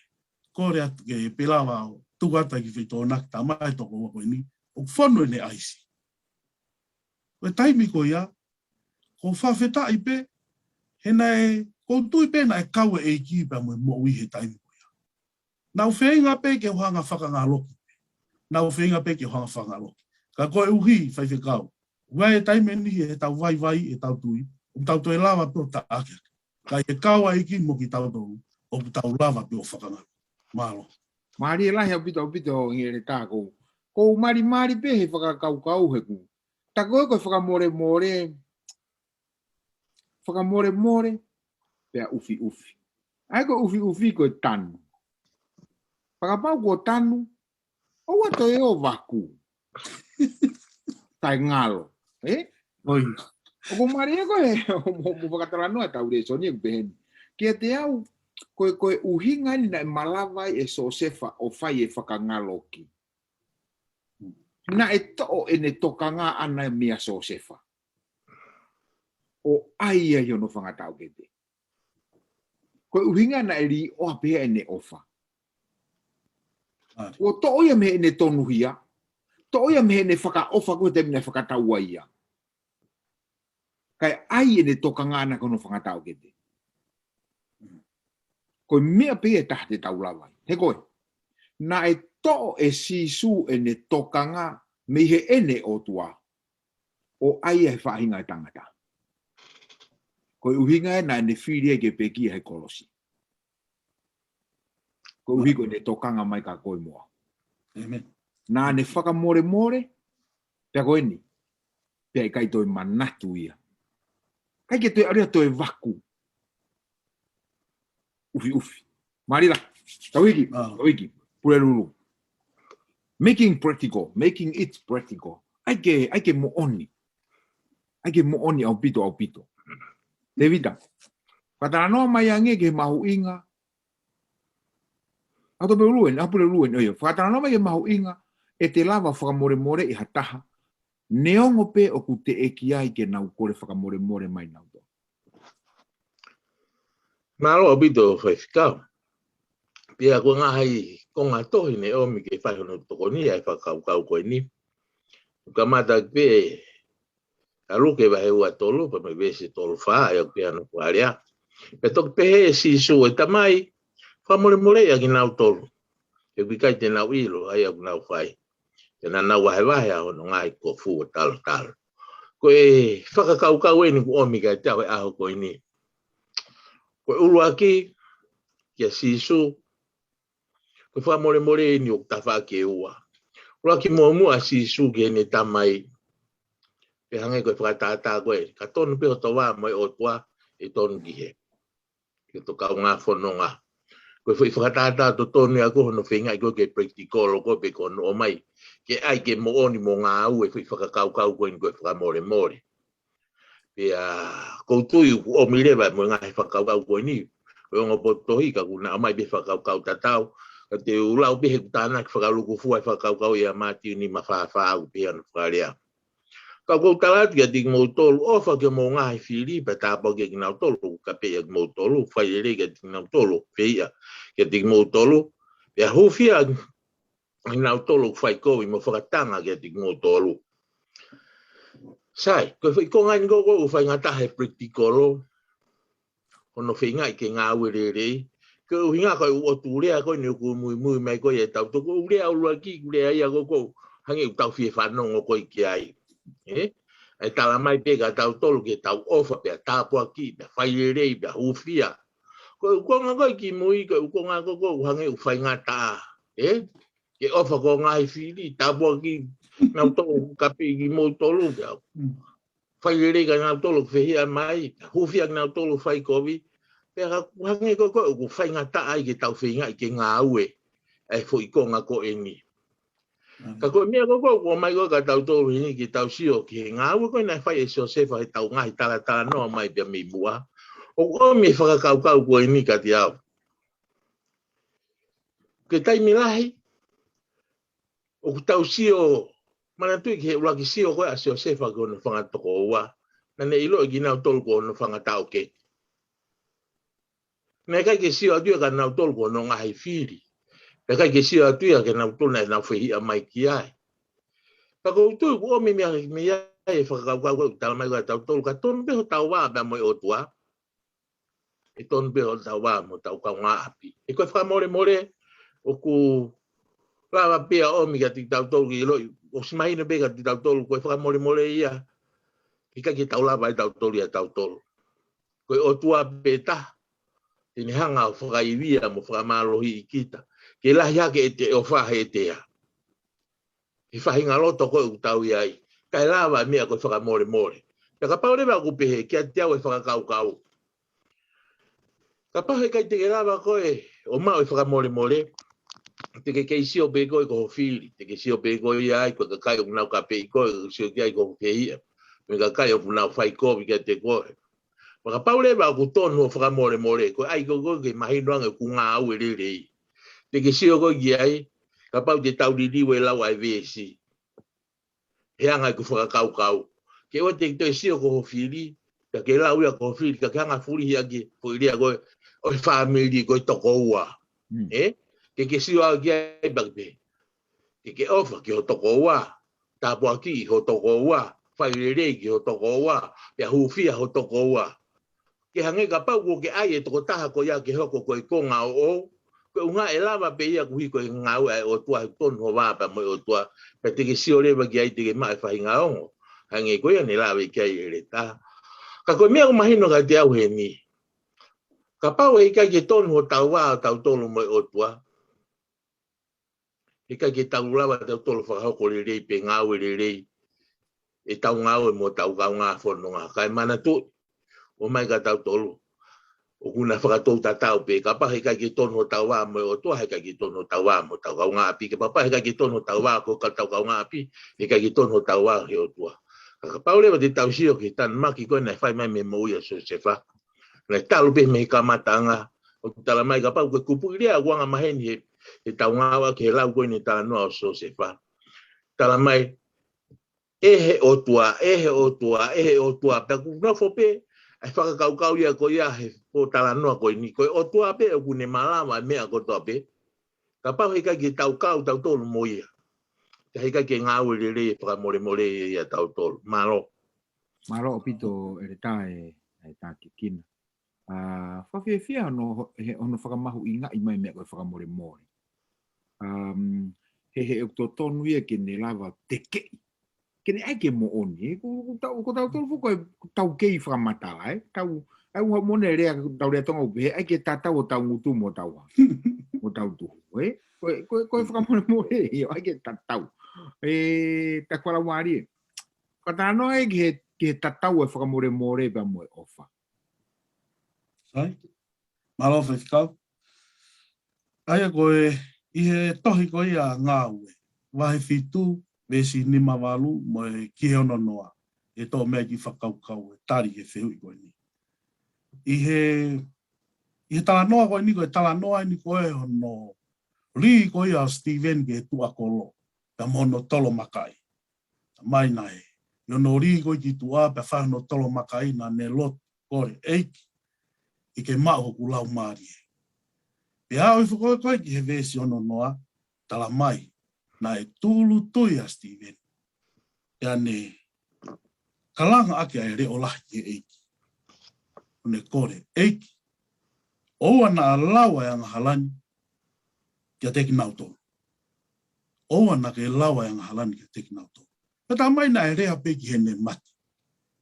Kole atu ke pe lava ʻo tuku atu e kiʻi foʻi Tokonaki tā mai tokoua ko eni. ʻOku fonu ʻene ʻaisi. Ko e taimi ko ia, ʻoku ou fakafetaʻi pē, he naʻe, ʻoku ou tui pē naʻe kau e ʻEiki pea mo e moʻui he taimi ko ia. Naʻa ku feinga pē ke u hanga fakangaloki. Naʻa ku feinga pē ke u hanga fakangaloki. Ka koeʻuhi, faifekau. ʻOku ʻi ai e taimi ʻe niʻihi ʻe tau vaivai ʻetau tui, ʻoku tau toe lava pē ʻo taʻaki. Ka ʻi he kau ʻa e ʻEiki mo kitautolu, ʻoku tau lava pē ʻo fakangaloki. Mālō. Mālie lahi ʻaupito, ʻaupito, ʻEletā, ʻoku ou, ʻoku ou malimali pē he fakakaukau heʻeku. Tā ko ē ko e fakamolemole, fakamolemole, pea ʻufiʻufi. ʻA ia ko e ʻufiʻufi ko e tanu. Fakapau kuo tanu, ʻoua toe ō vaku. Taʻengalo. Ē? ʻOi. ʻOku mālie ko ē, mo, mo fakatalanoa ʻetau lēsoni ʻoku pehē ni. Kiate au, ko e, ko e ʻuhinga eni naʻe malava ai ʻe Siosefa ʻo fai e fakangaloki. Naʻe toʻo ʻene tokanga ʻaʻana meia Siosefa. ʻO ʻai ia ʻi hono fanga taʻokete. Ko e ʻuhinga naʻe līʻoa pē ʻene ʻofa. ʻA ia. Kuo toʻo ia mei heʻene tonuhia. Toʻo ia mei heʻene fakaʻofa ko e taimi naʻe fakatau ai ia. Kae ʻai ʻene tokanga ʻaʻana ki hono fanga taʻokete. Ko e meʻa pē ʻe taha te tau lava ai. He ko ē. Naʻe toʻo ʻe Sīsū ʻene tokanga mei heʻene ʻOtua. ʻO ʻai ia he faʻahinga ʻo e tangata. Ko e ʻuhinga ia naʻa ne fili ai ke pekia he kolosi. Koeʻuhi ko ʻene tokanga mai kia koe mo au. ʻĒmeni. Naʻa ne fakamolemole, pea ko eni, pea ʻikai toe manatu ia. ʻIkai ke toe ʻalu ia ʻo toe vaku. ʻUfiʻufi. Mālie lā, Tauiki, ʻa, Tauiki, Pulelulu. Making practical, making it practical. ʻAi ke, ʻai ke moʻoni. ʻAi ke moʻoni ʻaupito, ʻaupito. Tēvita, fakatalanoa mai ange ki he mahuʻinga. ʻA Topeu Luen, ʻa Pulelulu eni, ʻo ia. Fakatalanoa mai ki he mahuʻinga, ʻe te lava fakamolemoleʻi ha taha. Neongo pē ʻoku teʻeki ai ke nau kole fakamolemole mai nautolu. Mālō ʻaupito faifekau. Pea ko e ngaahi konga tohi ne ʻomi ke fai hono tokoni ʻa e fakakaukau ko eni. Kamata pē ʻa Luke vahe ua tolu, pea mei he veesi tolu fā, ʻa ia ʻoku pehē hono fakalea. Pea toki pehē ʻe Sīsū, ʻe Tamai, fakamolemoleʻi ʻa kinautolu. He ʻoku ʻikai te nau ʻilo ʻa ia ʻoku nau fai. Pea naʻa nau vahevahe ʻa hono ngaahi kofu ʻo talotalo. Ko e fakakaukau eni ʻoku ʻomi kiate au he ʻaho ko eni. Ko e ʻuluaki, kia Sīsū, ko e fakamolemole eni ʻoku tafaʻaki ʻe ua. ʻUluaki, muʻomuʻa ʻa Sīsū ki heʻene Tamai. Pea hangē ko e fakatātā ko ē, ka tonu pē hoto vā mo e ʻOtua, ʻe tonu ki hē. Ke tokanga fononga. Ko e foʻi fakatātā totonu ia ko hono feingaʻi ko ē ke practical ko ē pe ko hono ʻomai. Ke ʻai ke moʻoni mo ngāue e foʻi fakakaukau ko eni ko e fakamolemole. Pea ʻoku ou tui ʻoku ʻomi leva mo e ngaahi fakakaukau ko eni. Ko e ongo potohi ka ʻoku na ʻomai pē fakakaukau tatau. Ka te u lau pē he ʻoku tānaki fakalūkufua e fakakaukau ia ʻa Mātiu nima fā fā ʻoku pehē hono fakalea: Ka ʻoku ou tala atu kiate kimoutolu, ʻofa ki hoʻomou ngaahi fili, pea tāpuakiʻi kinautolu ʻoku kapeʻi ʻa kimoutolu, fai lelei kiate kinautolu ʻoku fehiʻa kiate kimoutolu, pea hūfia kinautolu ʻoku fai kovi mo fakatanga kiate kimoutolu. Sai, ko e foʻi konga eni ʻoku, ʻoku faingataʻa he practical, hono feingaʻi ke ngāue lelei. Ko e ʻuhinga ko e ʻū ʻotu lea ko eni ʻoku muimui mai ko ia ʻe tautolu, ko e ʻū lea ʻuluaki, ʻū lea ia ʻoku, ʻoku hangē ʻoku tau fie fanongo ko ē ki ai. Ē? ʻE tala mai pē kia tautolu ke tau ʻofa pea tāpuakiʻi, pea fai lelei, pea hūfia. Ko e ʻū konga ko ē kimui, ko e ʻū konga ko ē ʻoku hangē ʻoku faingataʻa. Ē? Ke ʻofa ki hoʻo ngaahi fili, tāpuakiʻi kinautolu ʻoku kapeʻi kimoutolu, pea fai lelei kiate kinautolu ʻoku fehiʻa mai, hūfia kinautolu ʻoku fai kovi. Pea ka ʻoku hangē ko ē ʻoku faingataʻa ai ke tau feingaʻi ke ngāue ʻa e foʻi konga ko eni. Ka ko e meʻa ko ē ʻoku ʻomai ko ē kia tautolu heni ke tau sio ki he ngāue ko ē naʻe fai ʻe Siosefa heʻetau ngaahi talatalanoa mai pea mei muʻa, ʻoku ʻomi e fakakaukau ko eni kiate au. Ko e taimi lahi ʻoku tau sio, manatuʻi ki he ʻuluaki sio ko ē ʻa Siosefa ki hono fanga tokoua, naʻa ne ʻiloʻi kinautolu ko hono fanga taʻokete. Naʻe ʻikai ke sio atu ia kia nautolu ko hono ngaahi fili. Pea ʻikai ke sio atu ia kia nautolu naʻa nau fehiʻa mai ki ai. Ka ʻoku ou tui ʻoku ʻomi mei ai, mei ai e fakakaukau ko ē ʻoku tala mai kia tautolu, ka tonu pē hotau vā pea mo e ʻOtua, ʻe tonu pē hotau vā mo hotau kaungāʻapi. He ko e fakamolemole ʻoku lava pē ia ʻo ʻomi kiate kitautolu ke ʻiloʻi, ʻosi mahino pē kiate kitautolu, ko e fakamolemole ia ʻikai ke tau lava ʻe tautolu ia tautolu. Ko e ʻOtua pē taha te ne hanga ʻo fakaivia mo fakamālohiʻi kita ke lahi hake ʻete ʻofa heʻete ʻa he faʻahinga loto ko ē ʻoku tau ʻi ai, kae lava e meʻa ko e fakamolemole. Pea kapau leva ʻoku pehē kiate au e fakakaukau, kapau heʻikai te ke lava koe ʻo maʻu e fakamolemole, te ke kei sio pē koe ko ho fili, te ke sio pē koe ia ai ko e kakai ʻoku nau kapeʻi koe, sio ki ai ko ho fehiʻa, mo e kakai ʻoku nau fai kovi kiate koe. Pea kapau leva ʻoku tonu hoʻo fakamolemole, ko e ʻai ko ē ke mahino ange ʻoku ngāue lelei, te ke sio koe ki ai, kapau te tau liliu e lau ʻa e veesi he anga ʻeku fakakaukau. Ke ʻoua te ke toe sio ko ho fili, ka ke lau ia ko ho fili, ka ke hanga fulihi ʻaki e foʻi lea ko ē ʻo e fāmili ko e tokoua. Ē? Ke ke sio au ki ai pea ke pehē, ke ke ʻofa ki ho tokoua, tāpuakiʻi ho tokoua, fai lelei ki ho tokoua, pea hūfia ho tokoua. Ke hangē kapau ʻoku ke ʻai e tokotaha ko ia ke hoko ko e konga ʻoʻou, ko e ʻuhinga ʻe lava pē ia koeʻuhi ko e ngāue ʻa e ʻOtua, he tonu ho vā pea mo e ʻOtua, pea te ke sio leva ki ai te ke maʻu e faʻahinga ongo hangē ko ia ne lave ki ai e ʻeletā. Ka ko e meʻa ʻoku mahino kiate au heni, kapau heʻikai ke tonu hotau vā ʻo tautolu mo e ʻOtua, heʻikai ke tau lava tautolu fakahoko lelei pe ngāue lelei ʻetau ngāue mo hotau kaungā fononga. Kae manatuʻi, ʻomai kia tautolu, ʻoku na fakatou tatau pē, kapau heʻikai ke tonu hotau vā mo e ʻOtua, heʻikai ke tonu hotau vā mo hotau kaungāʻapi, kapau heʻikai ke tonu hotau vā ko hotau kaungāʻapi, heʻikai ke tonu hotau vā he ʻOtua. Ka kapau leva te tau sio ki he tanumaki ko ē naʻe fai mai mei he moʻui ʻa Siosefa, naʻe talu pē mei he kamataʻanga, ʻoku tala mai kapau ko e kupuʻi lea ʻoku angamaheni he, heʻetau ngāue ki he lau ko eni talanoa ʻo Siosefa. Tala mai, ʻe he ʻOtua, ʻe he ʻOtua, ʻe he ʻOtua, pea ʻoku nofo pē ʻa e fakakaukau ia ko ia he pōtalanoa ko eni, ko e ʻOtua pē ʻoku ne malava e meʻa kotoa pē, kapau heʻikai ke tau kau tautolu mo ia, ka heʻikai ke ngāue lelei e fakamolemole ia ʻia tautolu. Mālō. Mālō ʻaupito ʻeletā e, e tākikina. ʻA, fakafiefia hono, he, hono fakamahuʻingaʻi mai meʻa ko e fakamolemole. Um, he, he ʻoku totonu ia ke ne lava tekeʻi. Ke ne ʻai ke moʻoni, ē? Ko, ko tau, ko tautolu foki ko e, ko tau kei fakamatala, ē? Tau, ʻai ua mone lea, tau lea Tonga ʻoku pehē, ʻai ke tatau hotau ngutu mo hotau, mo hotau tuhu, ē? Ko e, ko e, ko e fakamolemole, ʻio, ʻai ke tatau. Ē, taku fala wari, ē. Fakatalanoa ē ki he, ki he tatau e fakamolemole pea mo e ʻofa. Sai. Mālō Faifekau. ʻA ia ko e, ʻi he tohi ko ia Ngāue, vahe fitu, veesi nima valu, mo e ki he ono noa, ʻe toʻo mai e kiʻi fakakaukau e tali ki he fehuʻi ko eni. ʻI he, ʻi he talanoa ko eni, ko e talanoa eni ko ē hono, lī ko ia ʻo Sitīveni ki he tuʻa kolo, pea mo hono tolomakaʻi. Talamai naʻe, ʻi hono lī ko ia ki tuʻa, pea fai hono tolomakaʻi, naʻa ne lotu, kole, ʻEiki, ke ke maʻu hoku laumālie. Pea aʻu ʻo foki ko ē ki he veesi ono noa, talamai, naʻe tūʻulutui ʻa Sitīveni. Pea ne kalanga ʻaki ʻa e leʻo lahi ki he ʻEiki. ʻO ne kole, ʻEiki, ʻoua naʻa lau ʻa e angahala ni kiate kinautolu. ʻOua naʻa ke lau ʻa e angahala ni kiate kinautolu. Pea talamai naʻe lea pē ki heʻene mate.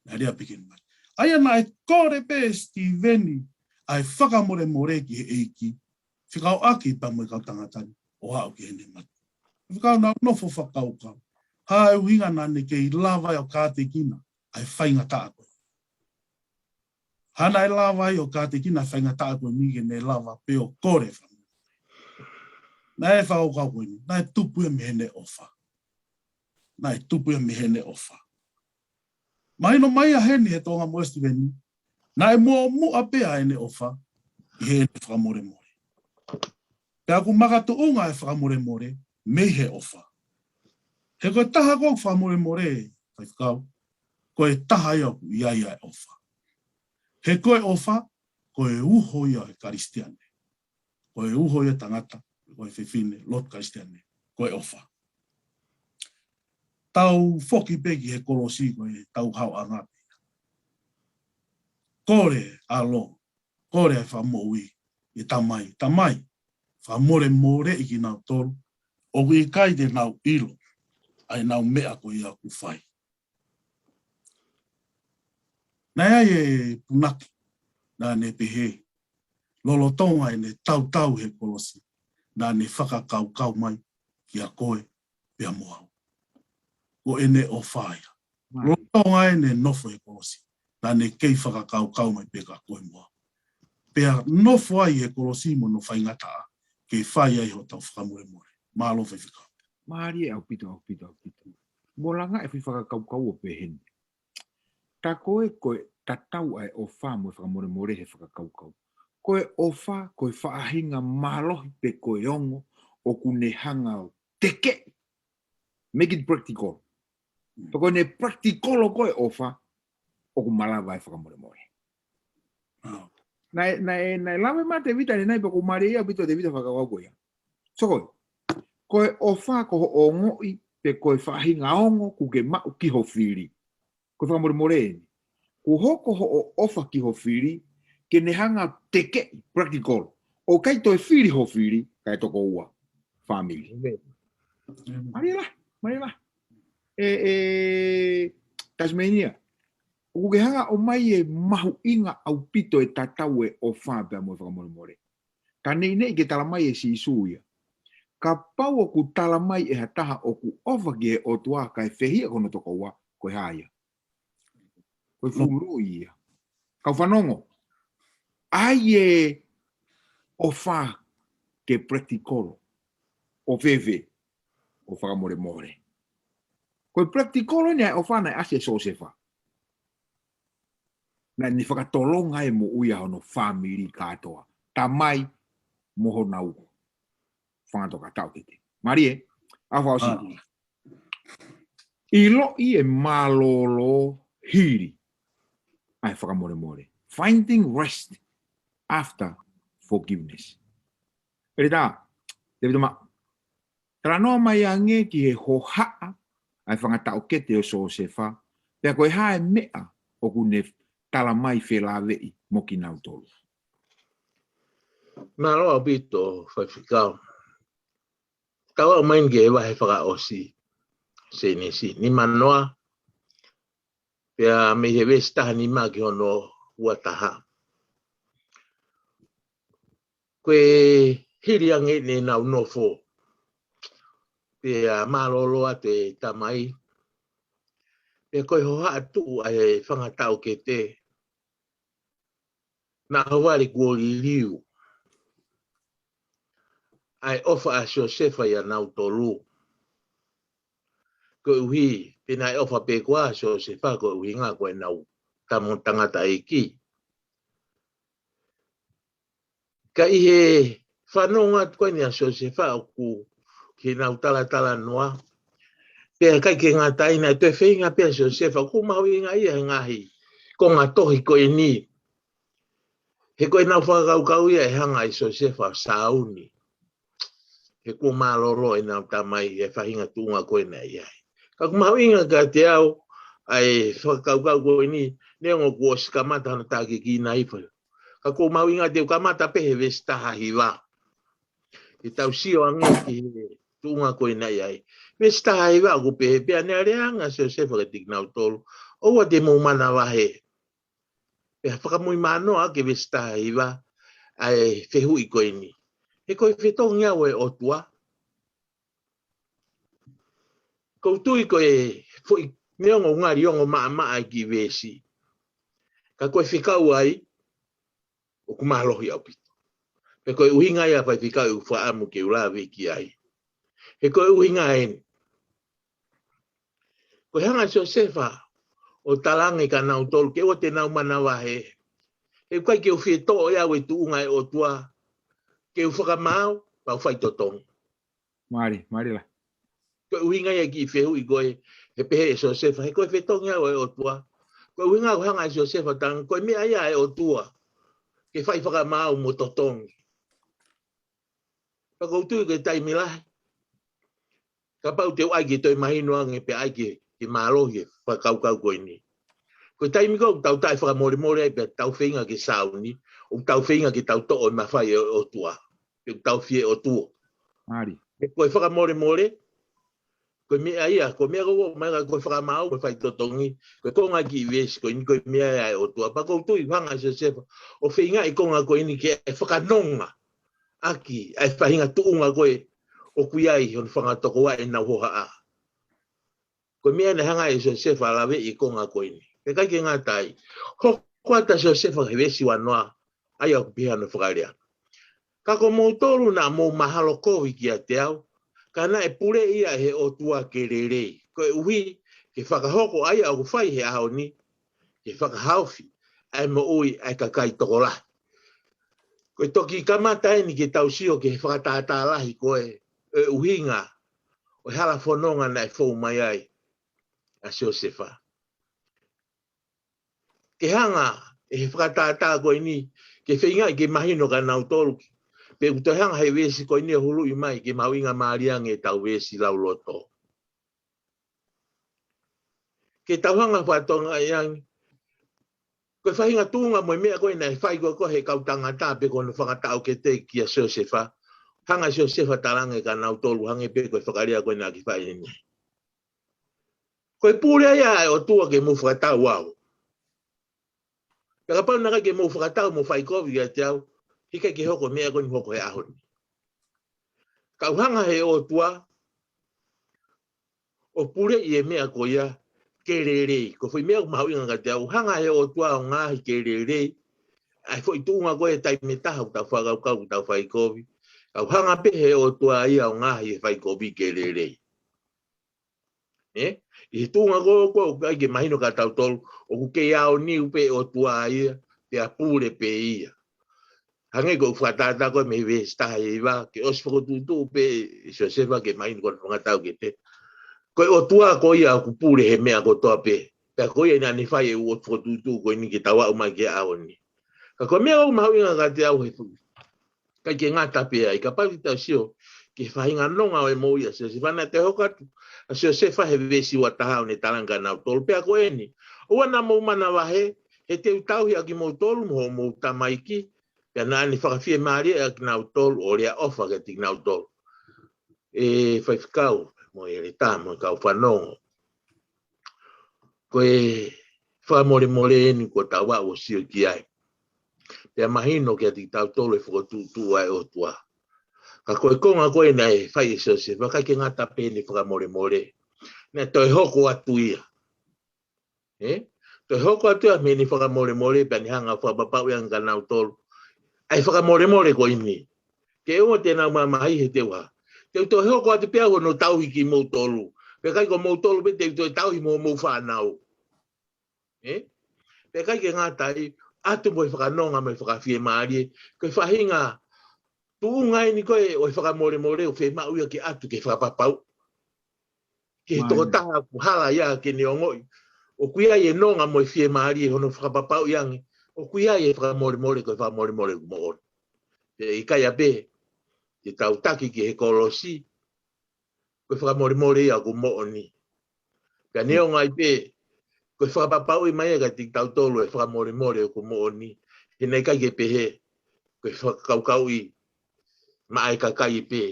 Naʻe lea pē ki heʻene mate. ʻA ia naʻe kole pē ʻe Sitīveni ʻa e fakamolemole ki he ʻEiki, fekauʻaki pea mo e kau tangata ni, ʻo aʻu ki heʻene mate. Fekau naʻa nau nofo fakakaukau. Hā e ʻuhinga naʻa ne kei lava ai ʻo kātekina ʻa e faingataʻa ko ē. Hā naʻe lava ai ʻo kātekina ʻa e faingataʻa ko eni ke ne lava pē ʻo kole fakamolemole. Naʻe fakakaukau ko eni, naʻe tupu ia mei heʻene ʻofa. Naʻe tupu ia mei heʻene ʻofa. Mahino mai ʻa heni he Tonga mo Sitīveni, naʻe muʻomuʻa pē ʻa ʻene ʻofa ʻi heʻene fakamolemole. Pea ʻoku makatuʻunga e fakamolemole mei he ʻofa. He ko e taha ʻoku fakamolemole, faifekau, ko e taha ia ʻoku ʻi ai ʻa e ʻofa. He ko e ʻofa, ko e uho ia ʻo e Kalisitiane. Ko e uho ia ʻo e tangata, ko e fefine, lotu Kalisitiane, ko e ʻofa. Tau foki pē ki he kolosi ko e tau haoʻanga pē. Kole ʻa e ʻAlo, kole ʻa e Fakamoʻui, ʻe Tamai, Tamai, fakamolemoleʻi kinautolu, ʻoku ʻikai te nau ʻilo ʻa ʻenau meʻa ko ia ʻoku fai. Naʻe ʻi ai e punake, naʻa ne pehē, lolotonga ʻene tautau he kolosi, naʻa ne fakakaukau mai kia koe pea mo au. Ko ʻene ʻofa ia. Lolotonga ʻene nofo he kolosi, naʻa ne kei fakakaukau mai pē kia koe mo au. Pea nofo ai he kolosi mo hono faingataʻa, ke fai ai hotau fakamolemole. Mālō faifekau. Mālie ʻaupito, ʻaupito, ʻaupito. Mo langa e foʻi fakakaukau ʻo pehē ni. Tā ko ē ko e tatau ʻa e ʻofa mo e fakamolemole he fakakaukau. Ko e ʻofa, ko e faʻahinga mālohi pe ko e ongo, ʻoku ne hanga ʻo tekeʻi. Make it practical. Pea ko ʻene practical ko e ʻofa, ʻoku malava e fakamolemole. Naʻe, naʻe, naʻe lave mai Tēvita ʻanenai pea ʻoku mālie ʻaupito Tēvita fakakaukau ko ia. So ko e, ko e ʻofa ko hoʻo ongoʻi pe ko e faʻahinga ongo ʻoku ke maʻu ki ho fili. Ko e fakamolemole eni. Kuo hoko hoʻo ʻofa ki ho fili, ke ne hanga tekeʻi practical. ʻOku ʻikai toe fili ho fili, kae toko ua. Fāmili. Mālie lahi, mālie lahi. ʻE, ʻe, Tasmania. ʻOku ke hanga ʻo ʻomai e mahuʻinga ʻaupito e tatau e ʻofa pea mo e fakamolemole. Ka neʻineʻi ke talamai ʻe Sīsū ia. Kapau ʻoku talamai ʻe ha taha ʻoku ʻofa ki he ʻOtua kae fehiʻa ki hono tokoua, ko e hā ia? Ko e fuʻu loi ia. Kau fanongo. ʻAi e ʻofa ke practical. ʻO fēfē? ʻO fakamolemole. Ko e practical eni ʻa e ʻofa naʻe ʻasi ʻe Siosefa. Naʻa ne fakatolonga e moʻui ʻa hono fāmili kātoa. Tamai mo honau fanga toka taʻokete. Mālie, ʻa fakaʻosi. ʻIloʻi e mālōlō hili ʻa e fakamolemole. Finding rest after forgiveness. ʻEletā, Tēvita Maʻu. Talanoa mai ange ki he hohaʻa ʻa e fanga taʻokete ʻo Siosefa, pea ko e hā e meʻa ʻoku ne talamai felāveʻi mo kinautolu. Mālō ʻaupito, faifekau. Tau aʻu mai ki he vahe fakaʻosi, Sēnesi nimanoa, pea mei he veesi taha nima ki hono ua taha. Ko e hili ange ʻenau nofo, pea mālōlō atu e tamai, pea ko e hohaʻa tuʻu ʻa e fanga taʻokete, naʻa ʻohovale kuo liliu ʻa e ʻofa ʻa Siosefa ʻia nautolu. Koeʻuhi, pe naʻe ʻofa pē koā ʻa Siosefa koeʻuhinga ko ʻenau tama tangataʻeiki. Ka ʻi he fanongo atu ko eni ʻa Siosefa ʻoku ʻi heʻenau talatalanoa. Pea ʻikai ke ngata ai, naʻe toe feinga pē ʻa Siosefa, ʻoku mahuʻinga ia he ngaahi konga tohi ko eni. He ko ʻenau fakakaukau ia ʻe hanga ʻe Siosefa ʻo sāuni. He kuo mālōlō ʻenau tamai he faʻahinga tuʻunga ko ē naʻe ʻi ai. Ka ʻoku mahuʻinga kiate au ʻa e fakakaukau ko eni, neongo kuo ʻosi kamata hano tākiekina hifo. Ka ʻoku mahuʻinga te u kamata pē he veesi taha hiva. Ke tau sio ange ki he tuʻunga ko ē naʻe ʻi ai. Veesi taha hiva ʻoku pehē, pea naʻe lea ange ʻa Siosefa kiate kinautolu, ʻoua te mou manavahē. Pea fakamuimui noa ki he veesi taha hiva ʻa e fehuʻi ko eni. He ko e fetongi au ʻo e ʻOtua. ʻOku ou tui ko e foʻi, neongo ʻoku ngali ongo maʻamaʻa e kiʻi veesi, ka ko e fekau ai ʻoku mālohi ʻaupito. Pea ko e ʻuhinga ia, faifekau, ʻoku ou fakaʻamu ke u lave ki ai. He ko e ʻuhinga eni. Ko e hanga ʻe Siosefa ʻo talaange kia nautolu ke ʻoua te nau manavahē. He ʻoku ʻikai ke u fie toʻo ʻe au e tuʻunga ʻo e ʻOtua, ke u fakamaau, pea u fai totongi. Mālie, mālie lahi. Ko e ʻuhinga ia e kiʻi fehuʻi ko ē, he pehē ʻe Siosefa, he ko e fetongi au ʻo e ʻOtua. Ko e ʻuhinga ʻoku hanga ʻe Siosefa ʻo talaange, ko e meʻa ia ʻa e ʻOtua ke fai fakamaau mo totongi. Pea ʻoku ou tui ko e taimi lahi, kapau te u ʻai ke toe mahino ange pea ʻai ke, ke mālohi e fakakaukau ko eni. Ko e taimi ko ē ʻoku tau taʻefakamolemole ai pea tau feinga ke sāuni, ʻoku tau feinga ke tau toʻo e mafai ʻo e ʻOtua. Pea ʻoku tau fie ʻOtua. Mālie. He ko e fakamolemole, ko e meʻa ia, ko e meʻa ko ē ʻoku mahuʻinga ko e fakamaau mo e fai totongi, ko e konga kiʻi veesi ko eni ko e meʻa ia ʻa e ʻOtua. Pea ʻoku ou tui ʻoku hanga ʻe Siosefa ʻo feinga e konga ko eni ke fakanonga ʻaki ʻa e faʻahinga tuʻunga ko ē ʻoku ʻi ai hono fanga tokoua ʻenau hohaʻa. Ko e meʻa naʻe hanga ʻe Siosefa ʻo laveʻi e konga ko eni. Pea ʻikai ke ngata ai, hoko atu ʻa Siosefa he veesi uanoa, ʻa ia ʻoku pehē hono fakalea. Ka ko moutolu naʻa mou mahalo kovi kiate au, ka naʻe puleʻi ia ʻe he ʻOtua ke lelei, koeʻuhi ke fakahoko ʻa ia ʻoku fai he ʻaho ni, ke fakahaofi ʻa e moʻui ʻa e kakai tokolahi. Ko e toki kamata eni ke tau sio ki he fakatātā lahi ko ē, e ʻuhinga ʻo e hala fononga naʻe fou mai ai ʻa Siosefa. Ke hanga ʻe he fakatātā ko eni ke feingaʻi ke mahino kia nautolu, pea ʻoku toe hanga he veesi ko eni ʻo huluʻi mai ke mahuʻingamālie ange ʻetau veesi lauloto. Ke tau hanga fakatokangaʻi ange, ko e faʻahinga tuʻunga mo e meʻa ko ē naʻe fai ko ē ʻe he kau tangata pe ko hono fanga taʻokete kia Siosefa, hanga ʻe Siosefa ʻo talaange kia nautolu hangē pē ko e fakalea ko ē naʻa ke fai eni. Ko e pule ia ʻa e ʻOtua ke mou fakatau au. Pea kapau naʻe ʻikai ke mou fakatau mo fai kovi kiate au, heʻikai ke hoko e meʻa ko eni ʻoku hoko he ʻaho ni. Ka ʻoku hanga he ʻOtua ʻo puleʻi e meʻa ko ia ke lelei. Ko e foʻi meʻa ʻoku mahuʻinga kiate au, hanga he ʻOtua ʻo ngaohi ke lelei ʻa e foʻi tuʻunga ko ē he taimi ʻe taha ʻoku tau fakakaukau ʻoku tau fai kovi. Ka ʻoku hanga pē he ʻOtua ia ʻo ngaohi e fai kovi ke lelei. ʻE, ʻi he tuʻunga ko ē ʻoku ʻikai ke mahino kia tautolu, ʻoku kei aoniu pē ʻOtua ia, pea pule pē ia. Hangē ko e fakatātā ko ē mei he veesi taha hiva, ke ʻosi fokotuʻutuʻu pē ʻe Siosefa ke mahino ko hono fanga taʻokete, ko e ʻOtua ko ia ʻoku pule he meʻa kotoa pē. Pea ko ia naʻa ne fai e ʻū fokotuʻutuʻu ko eni ke tau aʻu mai ki he ʻaho ni. Ka ko e meʻa ʻoku mahuʻinga kiate au he fuʻu, ʻikai ke ngata pē ai, kapau te tau sio ki he faʻahinga nonga ʻo e moʻui ʻa Siosefa, naʻe toe hoko atu ʻa Siosefa he veesi uataha ʻo ne talaange kia nautolu, pea ko eni, ʻoua naʻa mou manavahē, he te u tauhi ʻa kimoutolu mo hoʻomou tamaiki. Pea naʻa ne fakafiemālieʻi ʻa kinautolu ʻo lea ʻofa kiate kinautolu. ʻE faifekau, mo e ʻeletā, mo e kau fanongo, ko e fakamolemole eni kuo tau aʻu ʻo sio ki ai. Pea mahino kiate kitautolu e fokotuʻutuʻu ʻa e ʻOtua. Ka ko e konga ko ē naʻe fai ʻe Siosefa, ʻikai ke ngata pē heʻene fakamolemole, naʻe toe hoko atu ia. ʻE? Toe hoko atu ia mei heʻene fakamolemole pea ne hanga ʻo fakapapauʻi ange kia nautolu ʻa e fakamolemole ko eni. Ke ʻoua te nau mamahiʻi he te u hā. Te u toe hoko atu pē au hono tauhi kimoutolu. Pea ʻikai ko moutolu pē te u toe tauhi mo hoʻomou fānau. ʻE? Pea ʻikai ke ngata ai, ʻoatu mo e fakanonga mo e fakafiemālie, ko e faʻahinga Tuʻunga eni ko ē ʻo e fakamolemole ʻoku fiemaʻu ia ke ʻatu ke fakapapauʻi ki he tokotaha ʻoku hala ia ke ne ongoʻi ʻoku ʻi ai e nonga mo e fiemālie hono fakapapauʻi ange ʻoku ʻi ai e fakamolemole, ko e fakamolemole ʻoku moʻoni. Pea ʻikai ʻapē ke tau taki ki he kolosi, ko e fakamolemole ia ʻoku moʻoni. Pea neongo ai pē ko e fakapapauʻi mai ia kiate kitautolu e fakamolemole ʻoku moʻoni, he naʻe ʻikai ke pehē ko e fakakaukauʻi maʻa e kakai pē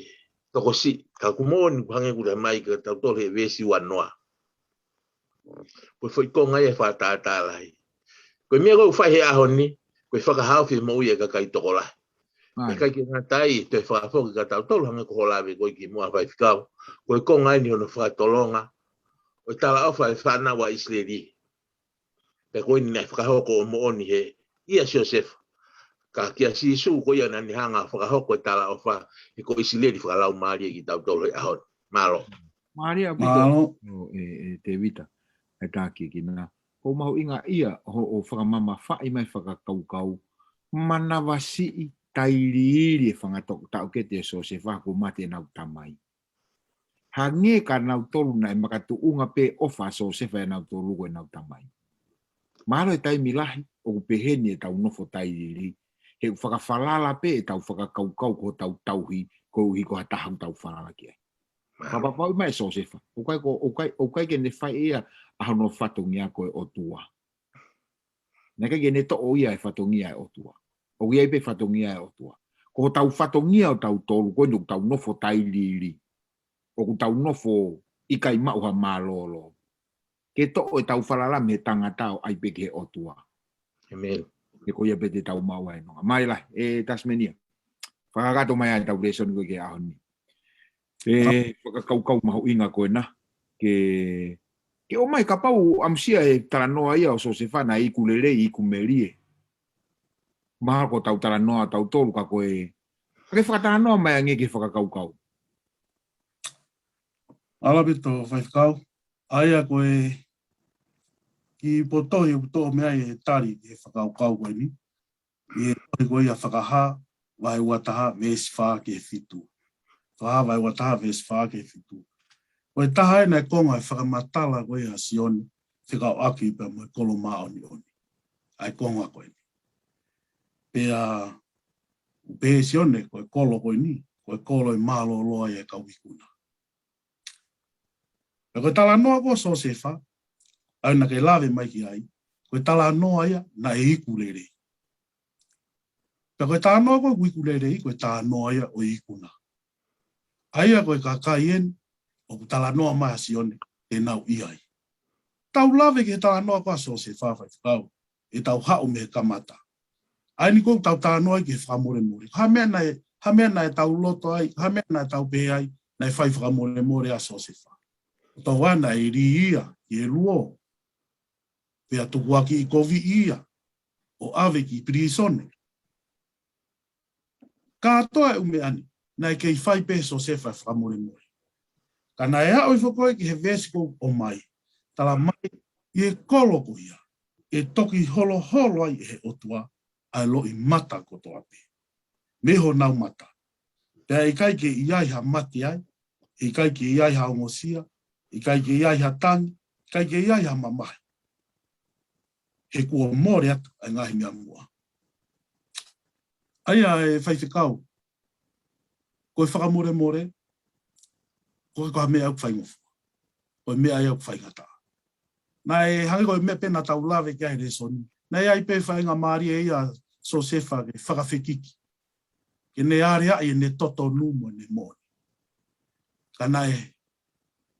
tokosiʻi, ka ʻoku moʻoni, ʻoku hangē ko e lau mai kiate kitautolu he veesi uanoa. Ko e foʻi konga ia ʻe fakatātā lahi. Ko e meʻa ko ē ʻoku fai he ʻaho ni, ko e fakahaofi e moʻui e kakai tokolahi. ʻIkai ke ngata ai, toe fakafoki kiate kitautolu hangē ko hoʻo lave ko ē kimuʻa, Faifekau, ko e konga eni hono fakatolonga ʻo e talaʻofa e fānau ʻa ʻIsileli. Pea ko eni naʻe fakahoko ʻo moʻoni he ʻia Siosefa. Ka kia Sīsū ko ia naʻa ne hanga ʻo fakahoko e talaʻofa, he ko ʻIsileli fakalaumālie kitautolu he ʻaho ni. Mālō. Mālie ʻaupito. Mālō. ʻE, ʻe Tēvita, ʻe taki ki na. Ko e mahuʻinga ia hoʻo fakamamafaʻi mai fakakaukau manavasiʻi tailiili e fanga taʻokete ʻo Siosefa kuo mate ʻenau tamai. Hangē ka nautolu naʻe makatuʻunga pē ʻofa ʻa Siosefa ʻia nautolu ko ʻenau tamai. Mahalo he taimi lahi ʻoku pehē ni ʻetau nofo tailiili, he ʻoku fakafalala pē ʻetau fakakaukau ko hotau tauhi, koeʻuhi ko ha taha ʻoku tau falala ki ai. Fakapapauʻi mai ʻe Siosefa, ʻoku ʻikai ko, ʻoku ʻikai, ʻoku ʻikai ke ne fai ia ʻa hono fatongia ko e ʻOtua. Naʻe ʻikai ke ne toʻo ia e fatongia e ʻOtua. ʻOku ʻi ai pē fatongia e ʻOtua. Ko hotau fatongia ʻo tautolu, ko eni ʻoku tau nofo tailiili, ʻoku tau nofo ʻikai maʻu ha mālōlō, ke toʻo ʻetau falala mei he tangata ʻo ʻai pē ki he ʻOtua. ʻĒmeni. He ko ia pē te tau maʻu ai e nonga. Mālie lahi, ʻe Tasmenia. Fakakakato mai ai ʻetau lēsoni ko ē ki he ʻaho ni. ʻE fakakaukau mahuʻinga ko ena ke, ke ʻomai, kapau ʻamusia e talanoa ia ʻo Siosefa naʻe iku lelei, iku melie. Mahalo ko ʻetau talanoa ʻatautolu ka ko e, ka ke fakatalanoa mai ange ki he fakakaukau. Mālō ʻaupito Faifekau. ʻA ia ko e kiʻi potohi ʻoku toʻo mei ai e tali e fakakaukau ko eni, ʻi he tohi ko ia Fakahā, vahe uataha, veesi fā ki he fitu. Fakahā vahe uataha, veesi fā ki he fitu. Ko e taha ena e konga e fakamatala ko ia ʻa Sione fekauʻaki pea mo e kolo māʻoniʻoni. ʻA e konga ko eni. Pea ʻoku pehē ʻe Sione ko e kolo ko eni, ko e kolo ʻe mālōlō ai e kau ikuna. Pea ko e talanoa ko ē ʻo Siosefa, ʻa ia naʻa ke lave mai ki ai, ko e talanoa ia naʻe iku lelei. Pea ko e talanoa ko ē ʻoku iku lelei, ko e talanoa ia ʻo e ikuna. ʻA ia ko e kakai eni ʻoku talanoa mai ʻa Sione te nau ʻi ai. Tau lave ki he talanoa ko ē ʻa Siosefa, Faifekau, ʻetau haʻu mei he kamata. ʻA eni ko ē ʻoku tau talanoa ai ki he fakamolemole. Ha meʻa naʻe, ha meʻa naʻe tau loto ai, ha meʻa naʻe tau pehē ai, naʻe fai fakamolemole ʻa Siosefa. Ko e toenga naʻe lī ia ki he luo, pea tukuakiʻi koviʻi ia ʻo ʻave ki pilīsone. Kātoa e ʻū meʻa ni, naʻe kei fai pē ʻe Siosefa e fakamolemole. Ka naʻe aʻu hifo ko ē ki he veesi ko ē ʻoku ʻomai, tala mai, ʻi he kolo ko ia, ʻe toki holoholo ai ʻe he ʻOtua ʻa e loʻimata kotoa pē mei honau mata. Pea ʻe ʻikai ke ʻi ai ha mate ai, ʻe ʻikai ke ʻi ai ha ongosia, ʻe ʻikai ke ʻi ai ha tangi, ʻikai ke ʻi ai ha mamahi. He kuo mole atu ʻa e ngaahi meʻa muʻa. ʻA ia ʻe Faifekau, ko e fakamolemole, ko e, ko ha meʻa ʻoku faingofua. Ko e meʻa ia ʻoku faingataʻa. Naʻe hangē ko e meʻa pē naʻa tau lave ki ai he lēsoni. Naʻe ʻi ai pē faingamālie ia ʻa Siosefa ke fakafekiki, ke ne aleaʻi ʻene totonu mo ʻene moʻoni. Ka naʻe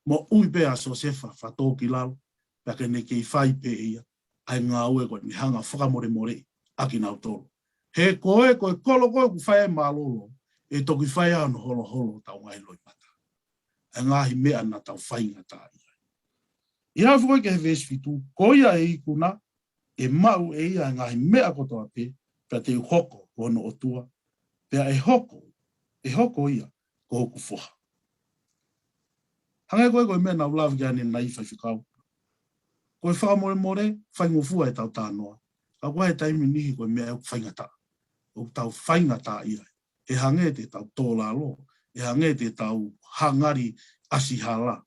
moʻui pē ʻa Siosefa fakatōkilalo, pea ke ne kei fai pē ia ʻa e ngāue ko eni, hanga ʻo fakamolemoleʻi ʻa kinautolu. He ko e, ko e kolo ko ē ʻoku fai ai e mālōlō, ʻe toki fai ai hono holoholo hotau ngaahi loʻimata. ʻA e ngaahi meʻa naʻa tau faingataʻaʻia ai. ʻI he aʻu foki ki he veesi fitu, ko ia ʻe ikuna, ʻe maʻu ʻe ia e ngaahi meʻa kotoa pē, pea te u hoko ko hono ʻOtua, pea ʻe hoko, ʻe hoko ia ko hoku foha. Hangē ko ē ko e meʻa naʻa ku lave ki ai ʻanenai, Faifekau. Ko e fakamolemole, faingofua ʻetau talanoa. Ka ko e taimi niʻihi ko e meʻa ʻoku faingataʻa. ʻOku tau faingataʻaʻia ai. ʻe hangē te tau tō lalo, ʻe hangē te tau hangali ʻasi hala.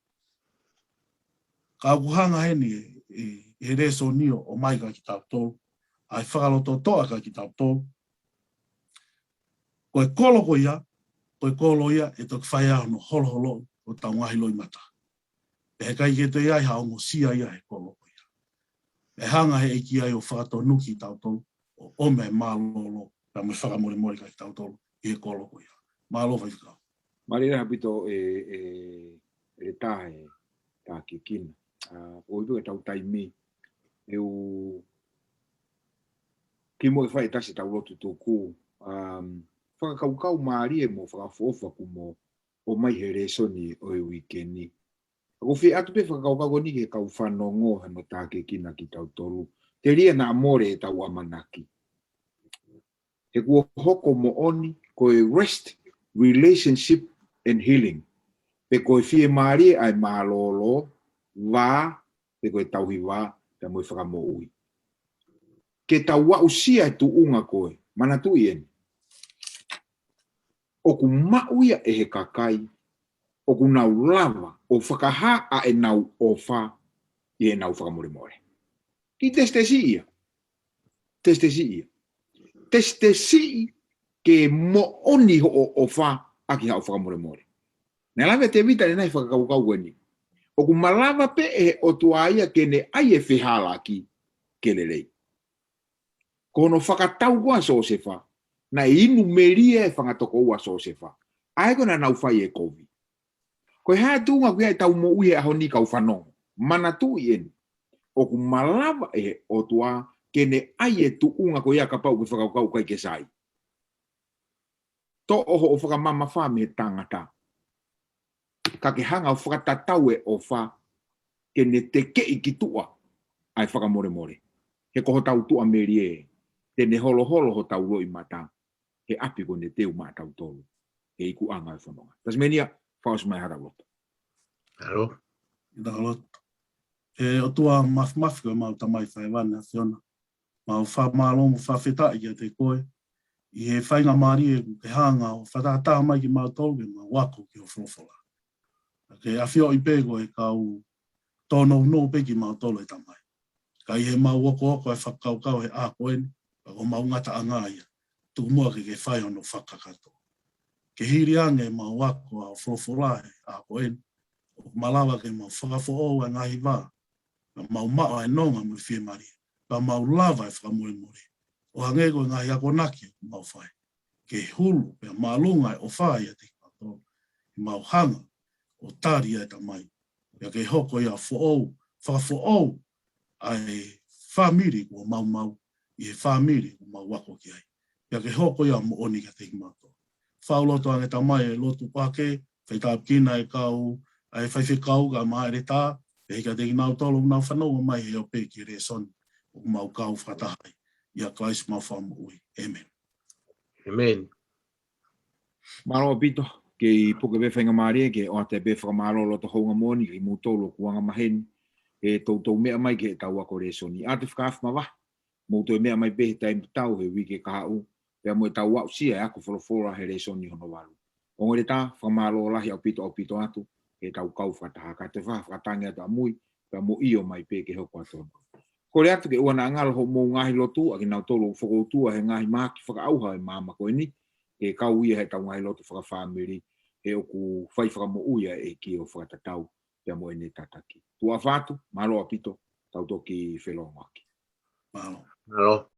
Ka ʻoku hanga heni ʻe, ʻe, ʻe he lēsoni ʻo ʻomai kia kitautolu, ʻa e fakalototoʻa kia kitautolu. Ko e kolo ko ia, ko e kolo ia ʻe toki fai ai hono holoholo ʻo tau ngaahi loʻimata. Pea heʻikai ke toe ʻi ai ha ongosia ia he kolo ko ia. ʻE hanga he ʻEiki ia ʻo fakatonuki kitautolu, ʻo ʻomai e mālōlō, pea mo e fakamolemole kia kitautolu ʻi he kolo ko ia. Mālō Faifekau. Mālō ʻaupito e, e, e le tahe, tā kikina. ʻA, ʻoku ʻi ai pē ʻetau taimi, ʻe u kimuʻa ke fai ʻe tasi ʻetau lotu tuku, um, fakakaukau mālie mo fakaʻofoʻofa kuo mo ʻomai he lēsoni ʻo e uike ni. ʻOku ou fie ʻatu pē fakakaukau ko eni ki he kau fanongo he mo tā kikina kitautolu. Telia naʻa mole ʻetau ʻamanaki. He kuo hoko moʻoni ko e rest, relationship and healing. Pe ko e fiemālie ʻa e mālōlō, vā, pe ko e tauhi vā, pea mo e fakamoʻui. Ke tau aʻusia e tuʻunga ko ē, manatuʻi eni. ʻOku maʻu ia ʻe he kakai, ʻoku nau lava, ʻo fakahā ʻa ʻenau ʻofa, ʻi heʻenau fakamolemole. Kiʻi tesitesi ia. Tesitesi ia. Tesitesi ke moʻoni hoʻo ʻofa ʻaki haʻo fakamolemole. Naʻe lave ʻa Tēvita ʻi he ngaahi fakakaukau ko eni. ʻOku malava pē ʻe he ʻOtua ia ke ne ʻai e fehālaaki ke lelei. Ko hono fakatau ko ē ʻa Siosefa, naʻe inu melie e fanga tokoua ʻo Siosefa. ʻA ia ko ē naʻa nau fai e kovi. Ko e hā e tuʻunga ko ia ʻetau moʻui he ʻaho ni kau fanongo. Manatuʻi eni. ʻOku malava ʻe he ʻOtua ke ne ʻai e tuʻunga ko ia kapau ʻoku ke fakakaukau ʻikai ke sai. Toʻo hoʻo fakamamafa mei he tangata. Ka ke hanga ʻo fakatatau e ʻofa ke ne tekeʻi ki tuʻa ʻa e fakamolemole. He ko hotau tuʻamelie, te ne holoholo hotau loʻimata. He ʻapi ko ē ne teu maʻatautolu. He ikuʻanga e fononga. Tasi menia, fakaʻosi mai haʻatau lotu. Mālō. ʻI heʻetau lotu. ʻE ʻOtua mafimafi ko homau Tamai ʻi hēvani ʻa e ʻAfiona. Mau fakamālō mo fakafetaʻi kiate koe. ʻI he faingamālie kuo ke hanga ʻo fakatahataha mai kimautolu ke mau ako ki hoʻo folofola. Ka ke ʻafioʻi pē ko e kau tōnounou pē kimautolu ʻe Tamai. Ka ʻi heʻemau okooko e fakakaukau he ʻaho ko eni, ka ko homau ngataʻanga ia. Tuku muʻa ke ke fai hono fakakakato. Ke hili ange ʻemau ako ʻa hoʻo folofola he ʻaho ko eni. ʻOku malava ke mau fakafoʻou e ngaahi vā. Ka mau maʻu e nonga mo e fiemālie. Ka mau lava e fakamolemole. ʻO hangē ko e ngaahi akonaki ʻoku mau fai. Ke hulu, pea māʻolunga e ʻofa ʻiate kimautolu. ʻI heʻemau hanga ʻo tali ʻa e Tamai. Pea ke hoko ia ʻo foʻou, fakafoʻou ʻa e fāmili kuo mau maʻu, ʻi he fāmili kuo mau ako ki ai. Pea ke hoko ia ʻo moʻoni kiate kimautolu. Fau loto ange Tamai e lotu pake, faitāpuekina e kau, ʻa e faifekau kae ʻumaʻā e ʻeletā, pea kiate kinautolu ʻoku nau fanongo mai he ope ki he lēsoni, ʻoku mau kau fakataha ai. ʻIa Kalaisi homau Fakamoʻui. ʻĒmeni. ʻĒmeni. Mālō ʻaupito, kei puke pē faingamālie, ke ʻoatu pē fakamālō loto houngaʻia moʻoni, kimoutolu ʻoku angamaheni, he toutou meʻa mai ki heʻetau ako lēsoni. ʻAtu fakaafe mavahe, mou toe meʻa mai pē he taimi tatau he uike kahaʻu, pea mo ʻetau aʻusia e ako folofola he lēsoni hono valu. Ongo ʻeletā, fakamālō lahi ʻaupito ʻaupito atu, heʻetau kau fakataha ka te faha fakatangi atu ʻamui, pea mo ʻio mai pē ke hoko atu. Kole atu ke ʻoua naʻa ngalo hoʻomou ngaahi lotu, ʻa kinautolu ʻoku fokoutua he ngaahi mahaki fakaʻauha e maama ko eni, ke kau ia heʻetau ngaahi lotu fakafāmili, he ʻoku fai fakamoʻui ʻa e ʻEiki ʻo fakatatau, pea mo ʻene tataki. Tuʻa ʻofa atu, mālō ʻaupito, tau toki felōngoaki. Mālō. Mālō.